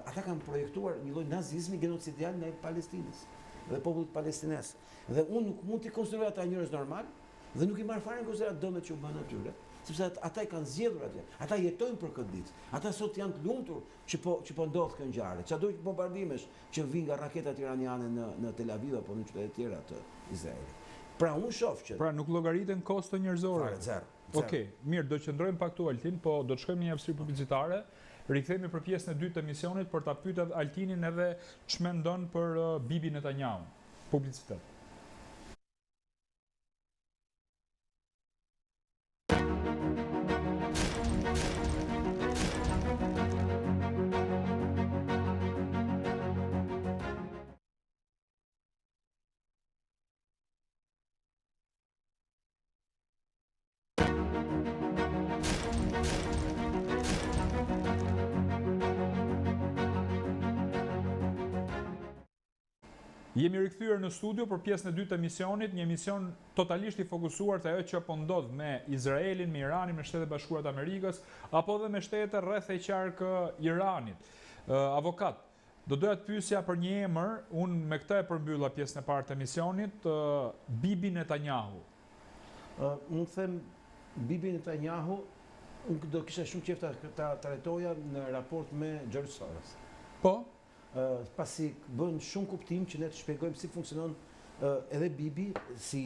ata kanë projektuar një lloj nazizmi genocidial ndaj Palestinës dhe popullit palestinez. Dhe unë nuk mund t'i konsideroj ata njerëz normal, Dhe nuk i marr fare në konsideratë dëmet që u bëhen atyre, sepse ata i kanë zgjedhur atje. Ata jetojnë për këtë ditë. Ata sot janë të lumtur që po që po ndodh kjo ngjarje. Çdo bombardimesh që vijnë nga raketat iraniane në në Tel Aviv apo në qytete të tjera të Izraelit. Pra unë shoh që Pra nuk llogariten kosto njerëzore. Fare, zero. Okej, mirë, do qëndrojmë pak këtu Altin, po do të shkojmë në një hapësirë publicitare. Rikthehemi për pjesën e dytë të emisionit për ta pyetur Altinin edhe ç'mendon për Bibi Netanyahu. Publicitet. Jemi rikthyer në studio për pjesën e dytë të emisionit, një emision totalisht i fokusuar te ajo që po ndodh me Izraelin, me Iranin, me Shtetet e Bashkuara të Amerikës, apo edhe me shtete rreth e qark Iranit. Avokat, do doja të pyesja për një emër, unë me këtë e përmbylla pjesën e parë të emisionit, Bibi Netanyahu. Unë them Bibi Netanyahu, unë do kisha shumë qejf ta ta trajtoja në raport me George Soros. Po? Pasi bën shumë kuptim që ne të shpjegojmë si funksionon edhe Bibi si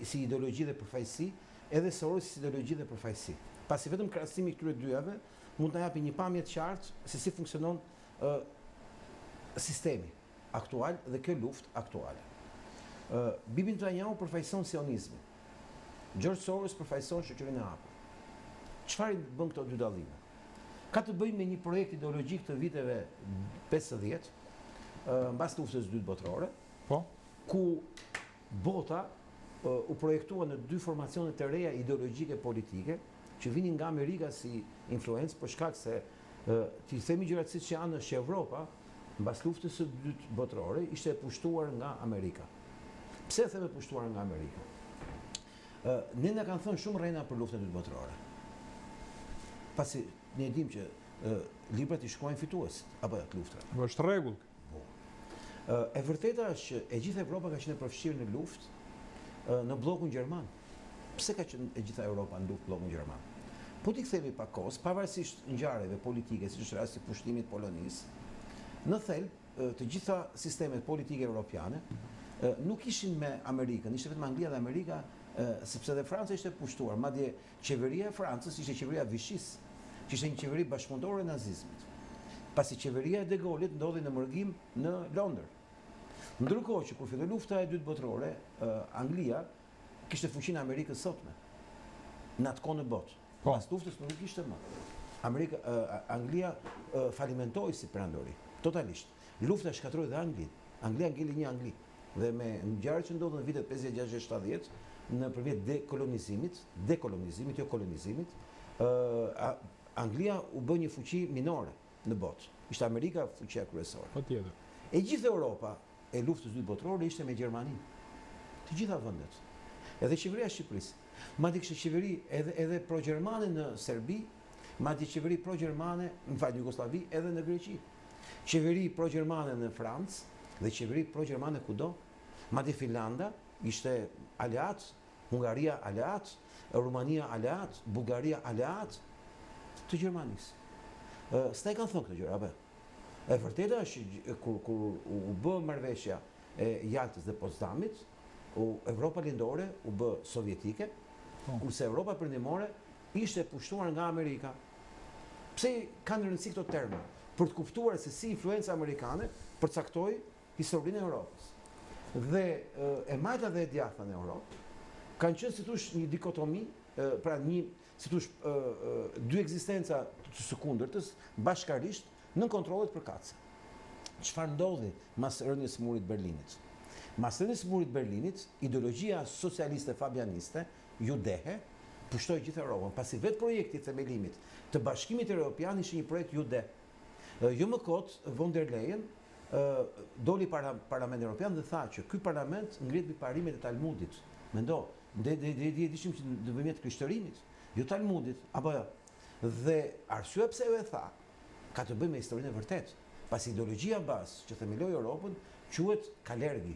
si ideologji dhe përfaqësi, edhe Soros si ideologji dhe përfaqësi. Pasi vetëm krahasimi i këtyre dyjave mund të na japi një pamje të qartë se si funksionon sistemi aktual dhe kjo luftë aktuale. Bibi Netanyahu përfaqëson sionizmin. George Soros përfaqëson shoqërinë e hapur. Çfarë i bën këto dy dallime? Ka të bëjë me një projekt ideologjik të viteve 50, mbas luftës së dytë botërore, po, ku bota u projektua në dy formacione të reja ideologjike politike, që vinin nga Amerika si influencë për shkak se t'i themi gjërat siç janë është që Evropa mbas luftës së dytë botërore ishte e pushtuar nga Amerika. Pse e them e pushtuar nga Amerika? Ne na kanë thënë shumë rrena për luftën e dytë botërore. Pasi ne e dimë që librat i shkruajnë fituesit apo jo të luftërave. Po është rregull. Po. E vërteta është që e gjithë Evropa ka qenë e përfshirë në luftë në bllokun gjerman. Pse ka qenë e gjitha Europa në luftë bllokun gjerman? Po t'i kthehemi pak kohës, pavarësisht ngjarjeve politike, siç është rasti i pushtimit të Polonisë, në thelb të gjitha sistemet politike europiane nuk ishin me Amerikën, ishte vetëm Anglia dhe Amerika, sepse dhe Franca ishte pushtuar. Madje qeveria e Francës ishte qeveria Vishisë. Që ishte një qeveri bashkëpunëtore e nazizmit. Pasi qeveria e De Gaullit ndodhej në mërgim në Londër. Ndërkohë që kur filloi lufta e dytë botërore, Anglia kishte fuqinë e Amerikës sotme. Në atë kohë në botë. Po. Pas luftës nuk kishte më. Amerika, Anglia falimentoi si perandori, totalisht. Lufta shkatërroi dhe Anglinë. Anglia ngeli një Angli. Dhe me ngjarjet që ndodhën në vitet 50, 60, 70, nëpërmjet dekolonizimit, dekolonizimit, jo kolonizimit, Anglia u bë një fuqi minore në botë. Ishte Amerika fuqia kryesore. Patjetër. E gjithë Europa e Luftës së Dytë Botërore ishte me Gjermaninë. Të gjitha vendet. Edhe qeveria e Shqipërisë. Madje kishte qeveri edhe edhe pro-gjermane në Serbi, madje qeveri pro-gjermane, më fal, në Jugosllavi edhe në Greqi. Qeveri pro-gjermane në Francë dhe qeveri pro-gjermane kudo. Madje Finlanda ishte aleat, Hungaria aleat, Rumania aleat, Bullgaria aleat të Gjermanisë. S'na i kanë thënë këto gjëra, apo? E vërteta është që kur kur u bë marrëveshja e Jaltës dhe Potsdamit, u Evropa Lindore u bë sovjetike, po. kurse Evropa Perëndimore ishte e pushtuar nga Amerika. Pse kanë rëndësi këto terma? Për të kuptuar se si influenca amerikane përcaktoi historinë e Europës. Dhe e majta dhe e djathta në Europë kanë qenë si thush një dikotomi, pra një si thush dy ekzistenca të së kundërtës bashkarisht nën kontrollet përkatëse. Çfarë ndodhi mas rënies së murit të Berlinit? Mas rënies së murit të Berlinit, ideologjia socialiste fabianiste, judehe, pushtoi gjithë Europën, pasi vetë projekti i themelimit të Bashkimit Europian ishte një projekt jude. Jo më kot, von der Leyen doli para Parlamentit Europian dhe tha që ky parlament ngrihet mbi parimet e Talmudit. Mendo, ne dje dishim që nëpërmjet krishtërimit, jo Talmudit, apo jo. Dhe arsyeja pse ajo e tha, ka të bëjë me historinë e vërtetë, pasi ideologjia bazë që themeloi Europën quhet Kalergi.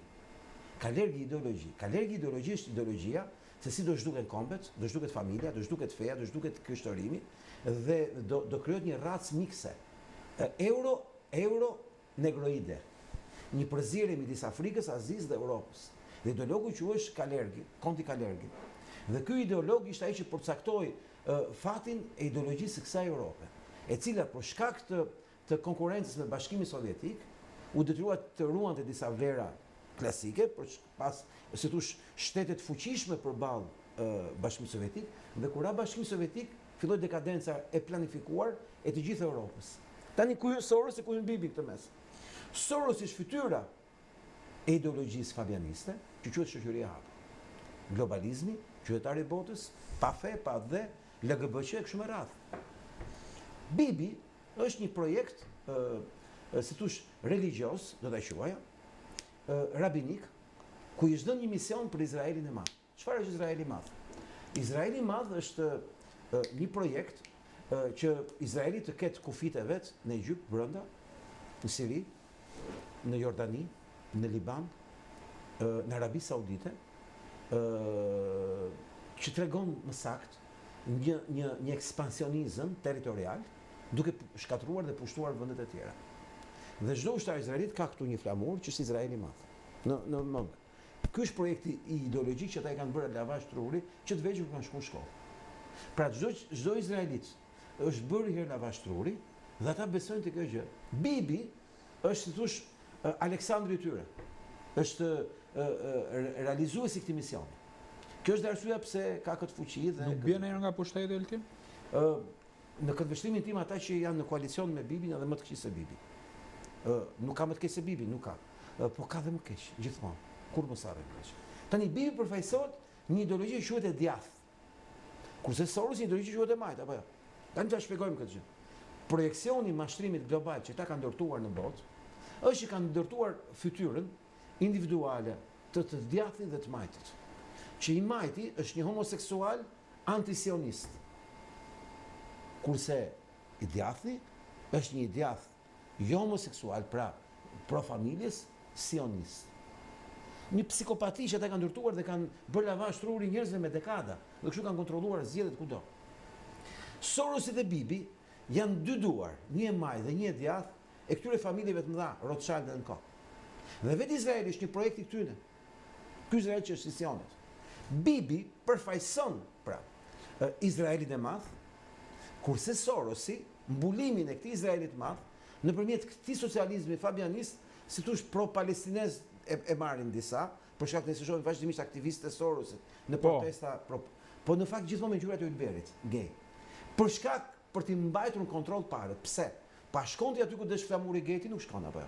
Kalergi ideologji. Kalergi ideologji është ideologjia se si do zhduken kombet, do zhduket familja, do zhduket feja, do zhduket krishtërimi dhe do do krijohet një racë mikse. Euro euro negroide. Një përzierje midis Afrikës, Azisë dhe Europës. Dhe ideologu quhej Kalergi, Konti Kalergi. Dhe ky ideolog ishte ai që përcaktoi fatin e ideologjisë së kësaj Europe, e cila për shkak të të konkurrencës me Bashkimin Sovjetik, u detyrua të ruante disa vlera klasike, për pas, si thush, shtete të fuqishme përballë Bashkimit Sovjetik, dhe kur ra Bashkimi Sovjetik, filloi dekadenca e planifikuar e të gjithë Europës. Tani ku hyn Soros e ku hyn Bibi këtë mes? Soros është fytyra e ideologjisë fabianiste, që quhet shoqëria e hapur. Globalizmi, qytetari i botës, pa fe, pa dhe, LGBTQ e kështu me radhë. Bibi është një projekt, si thush, religjioz, do ta quaja, rabinik, ku i është dhënë një mision për Izraelin e Madh. Çfarë është Izraeli i Madh? Izraeli i Madh është një projekt që Izraeli të ketë kufijtë e vet në Egjypt brenda, në Siri, në Jordani, në Liban, në Arabi Saudite, që tregon më saktë një një një ekspansionizëm territorial duke shkatërruar dhe pushtuar vendet e tjera. Dhe çdo ushtar izraelit ka këtu një flamur që është Izraeli i Madh në në mëngë. Ky është projekti ideologjik që ata i kanë bërë lavazh truri që të vegjël kur kanë shkuar në shkollë. Pra çdo çdo izraelit është bërë një herë lavazh truri dhe ata besojnë te kjo gjë. Bibi është si thush Aleksandri i tyre. Është realizuesi i këtij misioni. Kjo është dhe arsyeja pse ka këtë fuqi dhe Nuk bie ndonjëherë nga pushteti Altin? Ë Në këndvështrimin tim ata që janë në koalicion me Bibin janë dhe më të këqij se Bibi. Ë nuk ka më të keq se Bibi, nuk ka. Ë po ka dhe më keq, gjithmonë. Kurrë mos harrojmë këtë gjë. Tani Bibi përfaqëson një ideologji që quhet e djathtë. Kurse Soros një ideologji që quhet e majtë, apo jo? Tani ta shpjegojmë këtë gjë. Projeksioni i mashtrimit global që ata kanë ndërtuar në botë, është që kanë ndërtuar fytyrën individuale të të djathtit dhe të majtit. Që i majti është një homoseksual antisionist. Kurse i djathti është një i djathtë jo homoseksual, pra pro familjes, sionist. Një psikopati që ata kanë ndërtuar dhe kanë bërë lavazh truri njerëzve me dekada, dhe kështu kanë kontrolluar zgjedhjet kudo. Sorosi dhe Bibi janë dy duar, një e majtë dhe një e djathtë e këtyre familjeve të mëdha, Rothschild and Co. Dhe vetë Izraeli është një projekt i këtyre. Ky Izrael që është i Sionit. Bibi përfaqëson pra Izraelin e madh. Kurse Sorosi, mbulimin e këtij Izraeli të madh, nëpërmjet këtij socializmi fabianist, si thush pro-palestinez e, e marrin disa, për shkak nëse shohim vazhdimisht aktivistët e Sorosit në po. protesta pro, po në fakt gjithmonë me ngjyrat e ylberit, gay. Për shkak për t'i mbajtur në kontroll paret. Pse? Pa shkon ti aty ku desh flamuri gay, ti nuk shkon apo jo?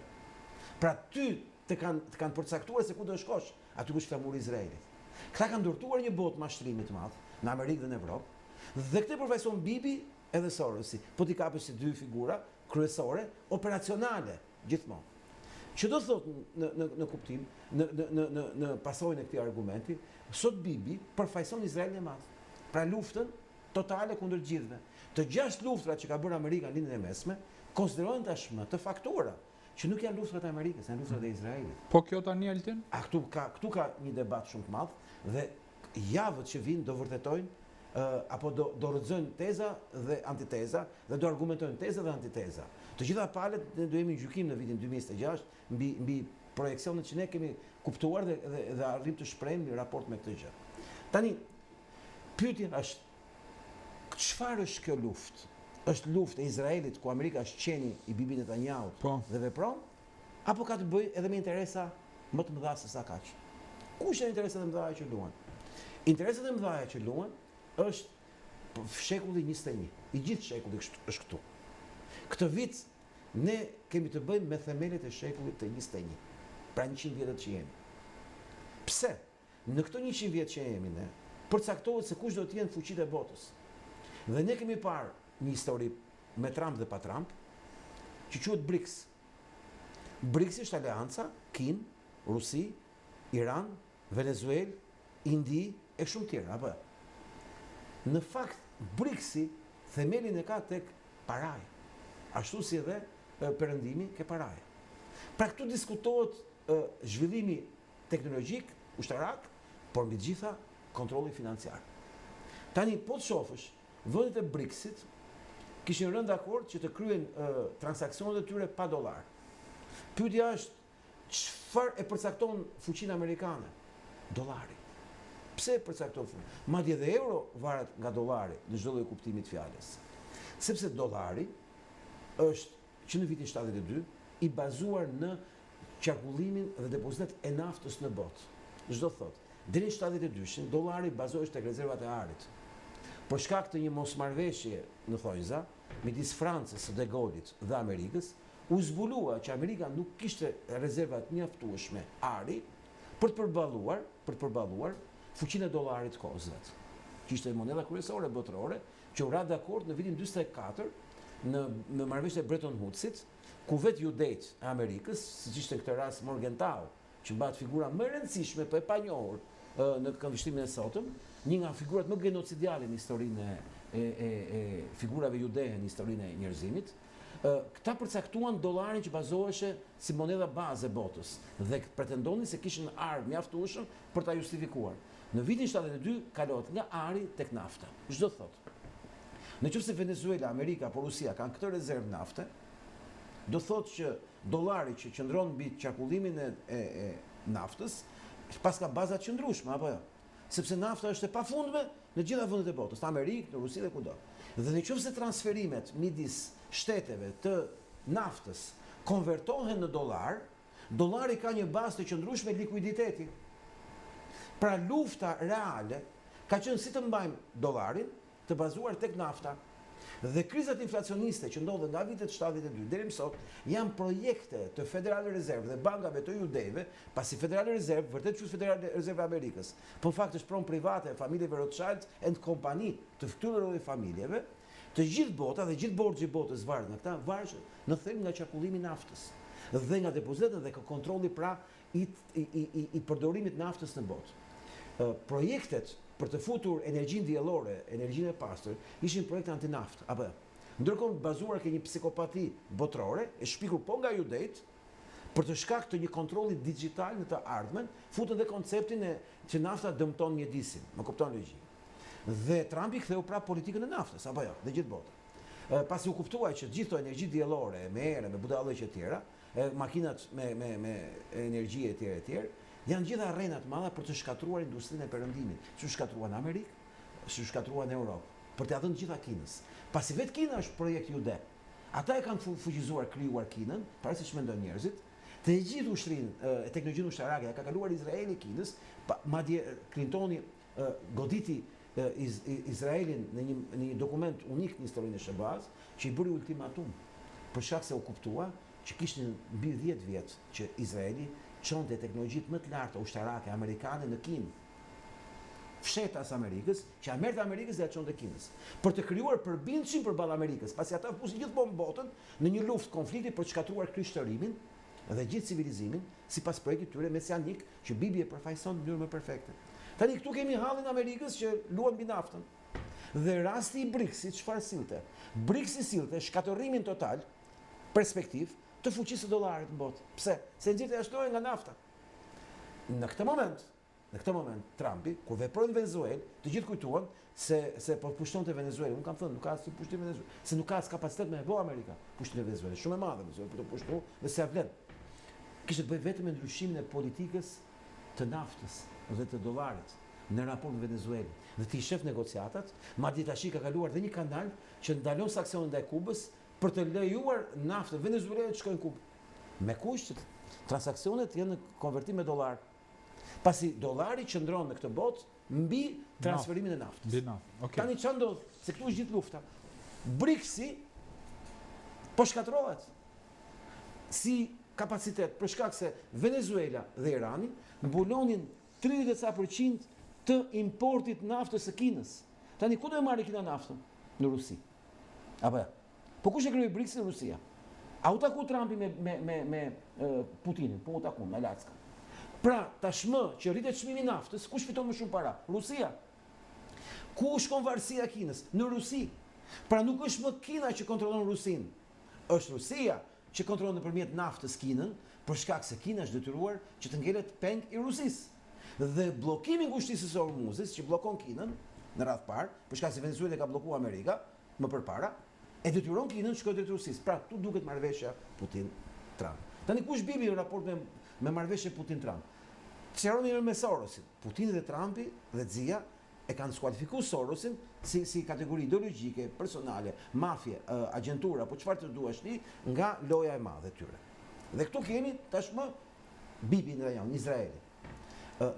Pra ty të kanë të kanë përcaktuar se ku do shkosh, aty ku është flamuri i Izraelit. Këta kanë ndërtuar një botë mashtrimi të madh në Amerikë dhe në Evropë, dhe këtë përfaqëson Bibi edhe Sorosi, po t'i kapësh si dy figura kryesore operacionale gjithmonë. Që do thotë në në në kuptim, në në në në në pasojën e këtij argumenti, sot Bibi përfaqëson Izraelin e madh. Pra luftën totale kundër të gjithëve. Të gjashtë luftrat që ka bërë Amerika në Lindjen e Mesme konsiderohen tashmë të faktuara që nuk janë luftrat e Amerikës, janë luftrat e Izraelit. Po kjo tani Altin? A këtu ka këtu ka një debat shumë të madh dhe javët që vijnë do vërtetojnë apo do do rrëzojnë teza dhe antiteza dhe do argumentojnë teza dhe antiteza. Të gjitha palët ne do jemi në gjykim në vitin 2026 mbi mbi projeksionet që ne kemi kuptuar dhe dhe, dhe arrijmë të shprehim në raport me këtë gjë. Tani pyetja është çfarë është kjo luftë? Është luftë e Izraelit ku Amerika është qeni i Bibi Netanyahut po. dhe vepron apo ka të bëjë edhe me interesa më të mëdha se sa kaq? Kush janë interesat e mëdha që luan? Interesat e mëdha që luan është shekulli 21. I gjithë shekulli është këtu. Këtë vit ne kemi të bëjmë me themelet e shekullit të 21. Pra 100 vjetët që jemi. Pse? Në këto 100 vjet që jemi ne, përcaktohet se kush do të jenë fuqitë e botës. Dhe ne kemi parë një histori me Trump dhe pa Trump, që quhet BRICS. BRICS është aleanca Kinë, Rusi, Iran, Venezuelë, Indi e shumë tjera, apo jo? Në fakt, BRICS-i themelin e ka tek paraja, ashtu si edhe perëndimi ke paraja. Pra këtu diskutohet zhvillimi teknologjik, ushtarak, por mbi të gjitha kontrolli financiar. Tani po të shofësh, vendet e BRICS-it kishin rënë dakord që të kryejnë transaksionet e tyre pa dollar. Pyetja është çfarë e përcakton fuqinë amerikane? Dollari. Pse e përcakton fuqinë? Madje edhe euro varet nga dollari në çdo lloj kuptimi të fjalës. Sepse dollari është që në vitin 72 i bazuar në qarkullimin dhe depozitat e naftës në botë. Ç'do thotë, deri në 72-shin dollari bazohej tek rezervat e arit. Për shkak të një mosmarrëveshje në thonjza midis Francës së De Gaullit dhe Amerikës, u zbulua që Amerika nuk kishte rezerva të mjaftueshme ari për të përballuar, për të përballuar fuqinë e dollarit të kohës vet, që ishte monedha kryesore botërore, që u ra dakord në vitin 44 në në marrëveshjen e Bretton Woods-it, ku vetë judejtë e Amerikës, siç ishte në këtë rast Morgenthau, që mbahet figura më e rëndësishme, po e panjohur në këndvështrimin e sotëm, një nga figurat më genocidiale në historinë e e e, e figurave judehe në historinë e njerëzimit, këta përcaktuan dollarin që bazoheshe si monedha bazë e botës dhe pretendonin se kishin ar mjaftueshëm për ta justifikuar. Në vitin 72 kalohet nga ari tek nafta. Ç'do thotë? Në qoftë se Venezuela, Amerika apo Rusia kanë këtë rezervë nafte, do thotë që dollari që qëndron mbi qarkullimin e, e, e naftës, paska baza të qëndrueshme apo jo? Sepse nafta është e pafundme në të gjitha vendet e botës, në Amerikë, në Rusi dhe kudo. Dhe në qoftë se transferimet midis shteteve të naftës konvertohen në dollar, dollari ka një bazë të qëndrueshme likuiditeti. Pra lufta reale ka qenë si të mbajmë dollarin të bazuar tek nafta. Dhe krizat inflacioniste që ndodhën nga vitet 72 deri më sot janë projekte të Federal Reserve dhe bankave të judejve, pasi Federal Reserve vërtet quhet Federal Reserve e Amerikës, po në fakt është pronë private e familjeve Rothschild and Company të këtyre lloj familjeve, të gjithë bota dhe gjithë borxhi i botës varet nga këta, varet në thelb nga qarkullimi i naftës dhe nga depozitat dhe kontrolli pra i i i i përdorimit naftës në botë. Projektet për të futur energjinë diellore, energjinë e pastër, ishin projekte antinaftë, apo jo? Ndërkohë bazuar ke një psikopati botërore, e shpikur po nga judejt, për të shkak të një kontrolli digital në të ardhmen, futën dhe konceptin e që nafta dëmton mjedisin, më kupton logjikën. Dhe Trumpi ktheu prapë politikën e naftës, apo jo, dhe gjithë bota. Pasi u kuptua që gjithë këto energji diellore, me erë, me budallëqe e tjera, e makinat me me me energji e tjera e tjera, janë gjitha rrena të mëdha për të shkatërruar industrinë e perëndimit, si u shkatërrua në Amerikë, si u shkatërrua në Europë, për t'ia dhënë gjitha Kinës. Pasi vetë Kina është projekt jude. Ata e kanë fuqizuar, krijuar Kinën, para se ç'mendojnë njerëzit, të gjithë ushtrinë e teknologjinë ushtarake ia ka kaluar Izraeli Kinës, madje Clintoni goditi Izraelin në një në një dokument unik në historinë e SHBA-së, që i bëri ultimatum, për shkak se u kuptua që kishin mbi 10 vjet që Izraeli çonte teknologjitë më të larta ushtarake amerikane në Kinë. Fshehtas Amerikës, që ia merrte Amerikës dhe ia çonte Kinës, për të krijuar përbindëshin përballë Amerikës, pasi ata fusin gjithmonë botën në një luftë konflikti për të shkatërruar krishtërimin dhe gjithë civilizimin sipas projektit tyre mesianik që Bibi e përfaqëson në mënyrë më perfekte. Tani këtu kemi hallin e Amerikës që luan mbi naftën. Dhe rasti i BRICS-it çfarë sillte? BRICS-i sillte shkatërrimin total, perspektiv, të fuqisë së dollarit në botë. Pse? Se nxirrte jashtë loje nga nafta. Në këtë moment, në këtë moment Trumpi kur veproi në Venezuelë, të gjithë kujtuan se se po pushtonte Venezuelën. Unë kam thënë, nuk ka asnjë pushtim Venezuelë, se nuk ka as kapacitet me e bo Amerika. Pushtimin e Venezuelës, shumë e madhe Venezuela për të pushtu dhe s'ia vlen. Kishte të bëjë vetëm me ndryshimin e politikës të naftës dhe të dollarit në raport me Venezuelën. Dhe ti shef negociatat, madje tashi ka kaluar dhe një kanal që ndalon sanksionet ndaj Kubës për të lejuar naftën venezuelane të shkojë në Kubë. Me kusht që transaksionet të jenë në konvertim me dollar. Pasi dollari qëndron në këtë botë mbi transferimin e naftës. Mbi naftën. Okej. Tani çfarë ndodh? Se këtu është gjithë lufta. BRICS-i po shkatërrohet si kapacitet për shkak se Venezuela dhe Irani mbulonin 30 e ca për qind të importit naftës së Kinës. Tani ku do e marrë Kina naftën? Në Rusi. Apo jo? Po kush e krijoi BRICS-in Rusia? A u taku Trumpi me me me me Putinin? Po u taku në Alaska. Pra, tashmë që rritet çmimi i naftës, kush fiton më shumë para? Rusia. Ku shkon varësia e Kinës? Në Rusi. Pra nuk është më Kina që kontrollon Rusinë. Është Rusia që kontrollon nëpërmjet naftës Kinën, për shkak se Kina është detyruar që të ngelet peng i Rusisë. Dhe bllokimi i ngushtësisë së Hormuzit, që bllokon Kinën në radhë parë, për shkak se Venezuela e ka bllokuar Amerika, më përpara, e detyron Kinën të shkojë drejt Rusisë. Pra, këtu duket marrëveshja Putin-Trump. Tani kush Bibi në raport me me marrëveshjen Putin-Trump? Sqaroni një herë me Sorosin. Putini dhe Trumpi dhe CIA e kanë skualifikuar Sorosin si si kategori ideologjike, personale, mafie, agjenturë apo çfarë të duash ti nga loja e madhe e tyre. Dhe këtu kemi tashmë Bibi në rajon, Izraelin.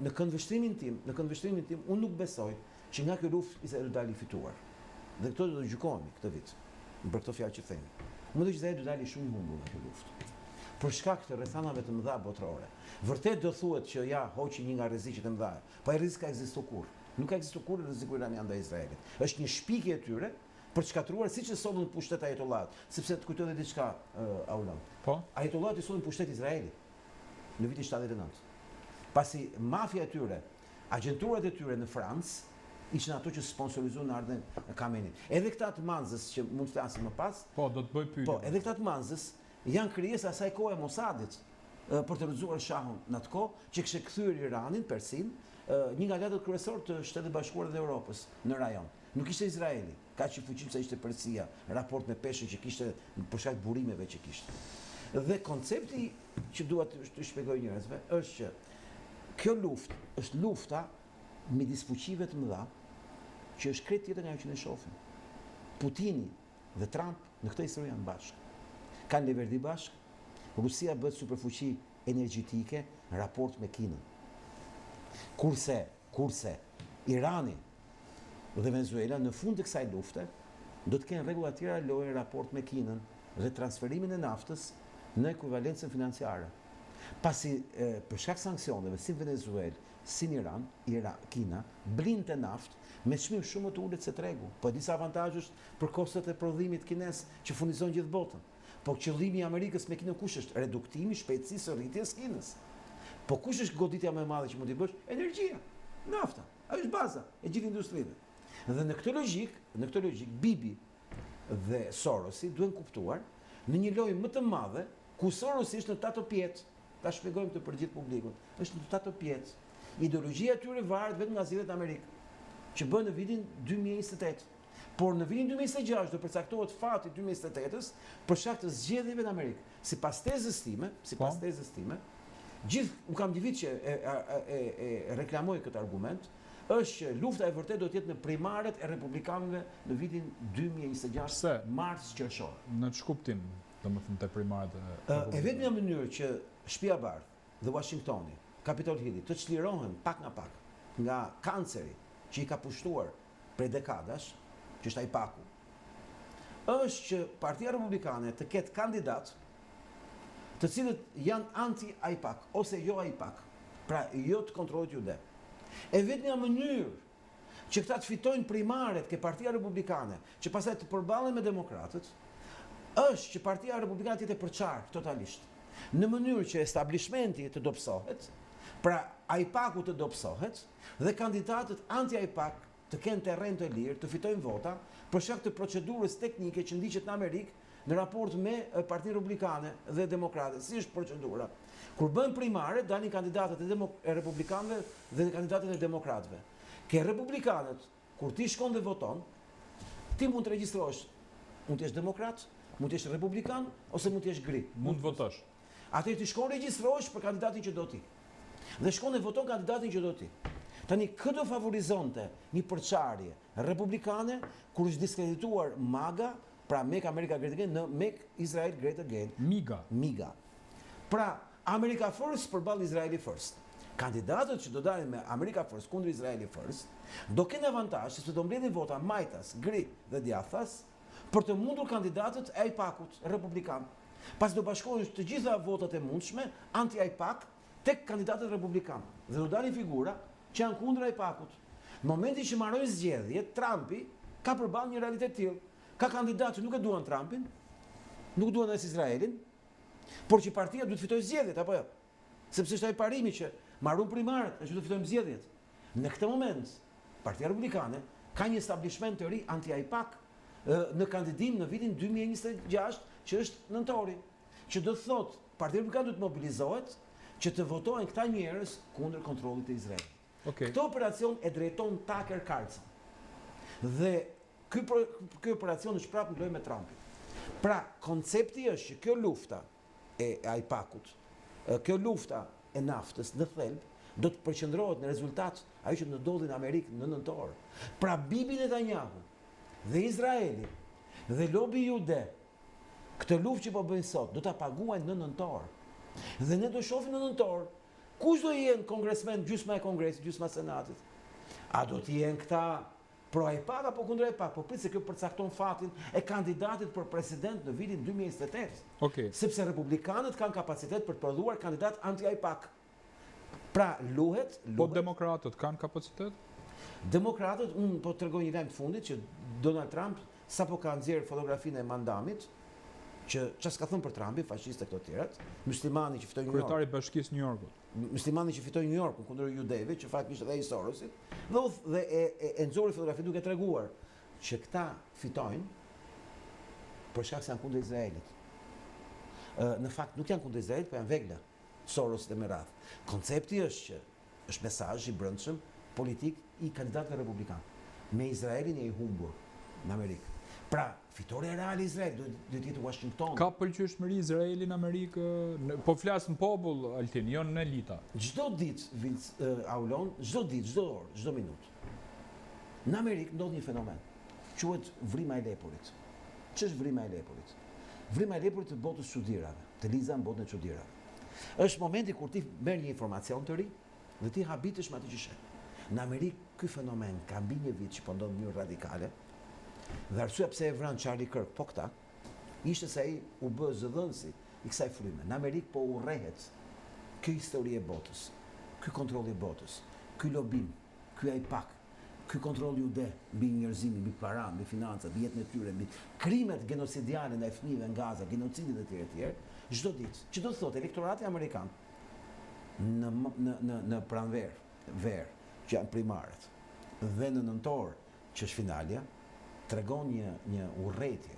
Në këndvështrimin tim, në këndvështrimin tim, unë nuk besoj që nga kjo luftë Izraeli do dalë i fituar. Dhe këto do të gjykohemi këtë vit, për këto fjalë që themi. Unë mendoj që Izraeli do dalë shumë i humbur nga kjo luftë. Për shkak të rrethanave të mëdha botërore. Vërtet do thuhet që ja hoqi një nga rreziqet e mëdha. Po ai rrezik s'ka ekzistuar kurrë. Nuk ka ekzistuar kurrë rreziku iranian ndaj Izraelit. Është një shpikje e tyre për të shkatërruar siç e sollën në pushtet ajetollahët. Sepse të kujtoj edhe diçka, Aulon. Po. Ajetollahët i sollën në pushtet Izraelin në vitin 79. Pasi mafia e tyre, agjenturat e tyre në Francë, ishin ato që sponsorizuan ardhjen e Khameneit. Edhe këta të Manzës që mund të flasim më pas. Po, do të bëj pyetje. Po, edhe këta të Manzës janë krijesë asaj kohe e Mossadit për të rrëzuar shahun në atë kohë, që kishte kthyer Iranin, Persinë, një nga aleatët kryesorë të Shteteve të Bashkuara dhe Europës në rajon. Nuk ishte Izraeli, kaq i fuqishëm sa ishte Persia, në raport me peshën që kishte për shkak të burimeve që kishte. Dhe koncepti që dua t'u shpjegoj njerëzve është që kjo luftë është lufta midis fuqive të mëdha, që është krejt tjetër nga ajo që ne shohim. Putini dhe Trump në këtë histori janë bashkë. Kanë leverdi bashkë. Rusia bëhet superfuqi energjetike në raport me Kinën. Kurse, kurse Irani dhe Venezuela në fund të kësaj lufte do të kenë rregulla të tjera loje në raport me Kinën dhe transferimin e naftës në ekuivalencën financiare. Pasi për shkak sanksioneve si në Venezuelë, si në Iran, Ira, Kina blinte naftë me çmim shumë më të ulët se tregu. Po e di sa avantazh është për kostot e prodhimit kinez që furnizon gjithë botën. Po qëllimi i Amerikës me Kinën kush është? Reduktimi i shpejtësisë së rritjes së Kinës. Po kush është goditja më e madhe që mund t'i bësh? Energjia, nafta. Ajo është baza e gjithë industrive. Dhe në këtë logjikë, në këtë logjikë Bibi dhe Sorosi duhen kuptuar në një lojë më të madhe ku Sorosi është në tatëpjetë. Ta shpjegojmë këtë për gjithë publikun. Është në tatëpjetë. Ideologjia e tyre varet vetëm nga zgjedhjet në Amerikë, që bëhen në vitin 2028. Por në vitin 2026 do përcaktohet fati 2028-ës për shkak të zgjedhjeve në Amerikë. Sipas tezës time, sipas po. tezës time, gjithë unë kam një vit që e, e, e, e reklamoj këtë argument, Është që lufta e vërtetë do të jetë në primaret e republikanëve në vitin 2026, mars qershor. Në ç'kuptim, domethënë te primaret e republikanëve? E vetmja mënyrë që Shtëpia e Bardhë dhe Washingtoni, Capitol Hilli, të çlirohen pak nga pak nga kanceri që i ka pushtuar prej dekadash, që është AIPAC-u, është që Partia Republikane të ketë kandidatë të cilët janë anti-AIPAC ose jo AIPAC, pra jo të kontrollit jude. E vetmja mënyrë që këta të fitojnë primaret ke Partia Republikane, që pastaj të përballen me demokratët, është që Partia Republikane të jetë e përçarë totalisht, në mënyrë që establishmenti të dobësohet, pra AIPAC-u të dobësohet dhe kandidatët anti-AIPAC të kenë terren të lirë, të fitojnë vota, për shkak të procedurës teknike që ndiqet në Amerikë në raport me Partinë Republikane dhe Demokrate. Si është procedura? Kur bëhen primare, dalin kandidatët e, e republikanëve dhe kandidatët e demokratëve. Ke republikanët, kur ti shkon dhe voton, ti mund të regjistrohesh, mund të jesh demokrat, mund të jesh republikan ose mund të jesh gri. Mund të votosh. Atëherë ti shkon regjistrohesh për kandidatin që do ti. Dhe shkon e voton kandidatin që do ti. Tani kë do favorizonte një përçarje republikane kur është diskredituar MAGA, pra Make America Great Again në Make Israel Great Again. MIGA. MIGA. Pra America First përballë Israeli First. Kandidatët që do dalin me America First kundër Israeli First do kenë avantazh sepse do mbledhin vota majtas, gri dhe djathtas për të mundur kandidatët e AIPAC-ut republikan. Pasi do bashkohen të gjitha votat e mundshme anti-AIPAC tek kandidatët republikanë dhe do dalin figura që janë kundër AIPAC-ut. Në momentin që mbarojnë zgjedhjet, Trumpi ka përballë një realitet të tillë. Ka kandidatë që nuk e duan Trumpin, nuk duan as Izraelin, por që partia duhet të fitojë zgjedhjet apo jo? Sepse është ai parimi që mbaruan primaret, e që do të fitojmë zgjedhjet. Në këtë moment, Partia Republikane ka një establishment të ri anti-AIPAC në kandidim në vitin 2026, që është nëntori. Që do të thotë, Partia Republikane duhet të mobilizohet që të votohen këta njerëz kundër kontrollit të Izraelit. Okay. Këtë operacion e drejton Tucker Carlson. Dhe ky ky operacion është prapë në lojë me Trumpin. Pra, koncepti është që kjo lufta e AIPAC-ut, kjo lufta e naftës në thelb do të përqendrohet në rezultat ajo që ndodhi në Amerikë në nëntor. Pra Bibi Netanyahu dhe Izraeli dhe lobi jude këtë luftë që po bëjnë sot do ta paguajnë në nëntor. Dhe ne do shohim në nëntor kush do jenë kongresmen gjysma e kongresit, gjysma e senatit. A do të jenë këta Pro AIPAC apo kundër AIPAC, po prit se kjo përcakton fatin e kandidatit për president në vitin 2028. Okej. Sepse republikanët kanë kapacitet për të prodhuar kandidat anti-AIPAC. Pra, luhet, Po luhet. demokratët kanë kapacitet? Demokratët, unë po të tregoj një lajm të fundit që Donald Trump sapo ka nxjerrë fotografinë e Mamdanit, që çfarë s'ka thënë për Trumpin, fashiste këto tjerat, muslimani që fitoi New York. Kryetari i Bashkisë New Yorkut. Muslimani që fitoi New Yorkun kundër judeve, që faktikisht edhe ai Sorosit, dhe u dhe e e, e nxori fotografinë duke treguar që këta fitojnë për shkak se janë kundër Izraelit. Ë në fakt nuk janë kundër Izraelit, po janë vegla Sorosit e me radhë. Koncepti është që është mesazh i brendshëm politik i kandidatëve republikanë. Me Izraelin je i humbur në Amerikë. Pra, fitorja reale e Izraelit duhet duhet të jetë Washington. Ka pëlqyeshmëri Izraeli në Amerikë? Në, po flas në popull, Altin, jo në elita. Çdo ditë, Vinc, Aulon, çdo ditë, çdo orë, çdo minutë. Në Amerikë ndodh një fenomen. Quhet vrima e lepurit. Ç'është vrima e lepurit? Vrima e lepurit të botës çudirave, të liza në botën e çudirave. Është momenti kur ti merr një informacion të ri dhe ti habitesh me atë që sheh. Në Amerikë ky fenomen ka mbi një vit që po ndodh në mënyrë radikale. Dhe arsyeja pse e vranë Charlie Kirk po këta, ishte se ai u bë zëdhënësi i kësaj fryme. Në Amerikë po urrehet kjo histori e botës, ky kontroll i botës, ky lobim, ky AIPAC, ky kontroll jude mbi njerëzimin, mbi para, mbi financat, mbi jetën e tyre, mbi krimet genocidiale ndaj fëmijëve në Gaza, genocidin e tjerë e tjerë, çdo ditë. Që do të thotë elektorati amerikan në në në në pranverë, verë, që janë primaret, dhe në nëntor, që është finalja, tregon një një urrejtje,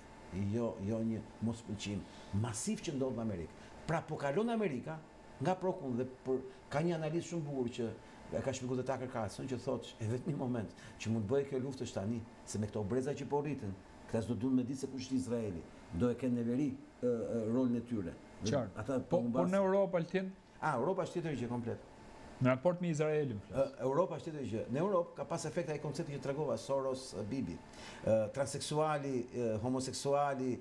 jo jo një mospëlqim masiv që ndodh në Amerikë. Pra po kalon Amerika nga pro kundër dhe për ka një analizë shumë bukur që e ka shpjeguar dhe Tucker Carlson që thotë e vetmi moment që mund të bëhej kjo luftë është tani, se me këto breza që po rriten, këta s'do duan me ditë se kush është Izraeli, do e kenë neveri rolin e tyre. Qartë. Ata po, po në Europë Altin? A, Europa është tjetër gjë komplet. Në raport me Izraelin, flas. Europa është tjetër gjë. Në Europë ka pas efekt ai koncepti që tregova Soros Bibi. Transseksuali, homoseksuali,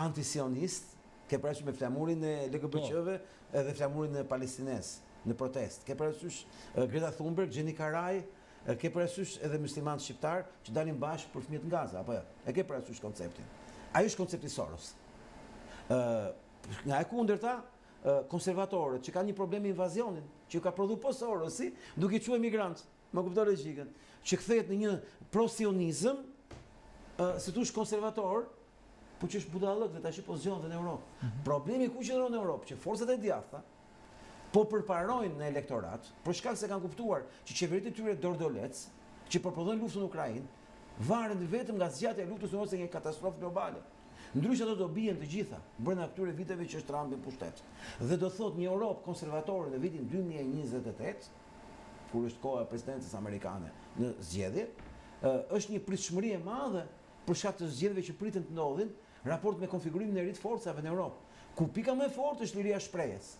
antisionist, ke parasysh me flamurin e LGBTQ-ve po. edhe flamurin e palestinez në protestë. Ke parasysh Greta Thunberg, Xheni Karaj, ke parasysh edhe muslimanët shqiptarë që dalin bashkë për fëmijët në Gaza, apo jo? E ke parasysh konceptin. Ai është koncepti Soros. Ë nga e kundërta, konservatorët që kanë një problem me invazionin, që ju ka prodhu po Sorosi, duke i çu emigrantë, më kupton logjikën, që kthehet në një pro-sionizëm, si thush konservator, po që është budallëk dhe tash po zgjohen dhe në Europë. Mm -hmm. Problemi ku qëndron në Europë, që forcat e djathta po përparojnë në elektorat, për shkak se kanë kuptuar që qeveritë e tyre dordolec, që po prodhojnë luftën në Ukrainë, varen vetëm nga zgjatja e luftës ose një katastrofë globale. Ndryshe ato do bien të gjitha, brenda këtyre viteve që është Trumpi në pushtet. Dhe do thotë një Europë konservatore në vitin 2028, kur është koha e presidencës amerikane në zgjedhje, është një pritshmëri e madhe për shkak të zgjedhjeve që priten të ndodhin, raport me konfigurimin e ri të forcave në Europë, ku pika më e fortë është liria e shprehjes.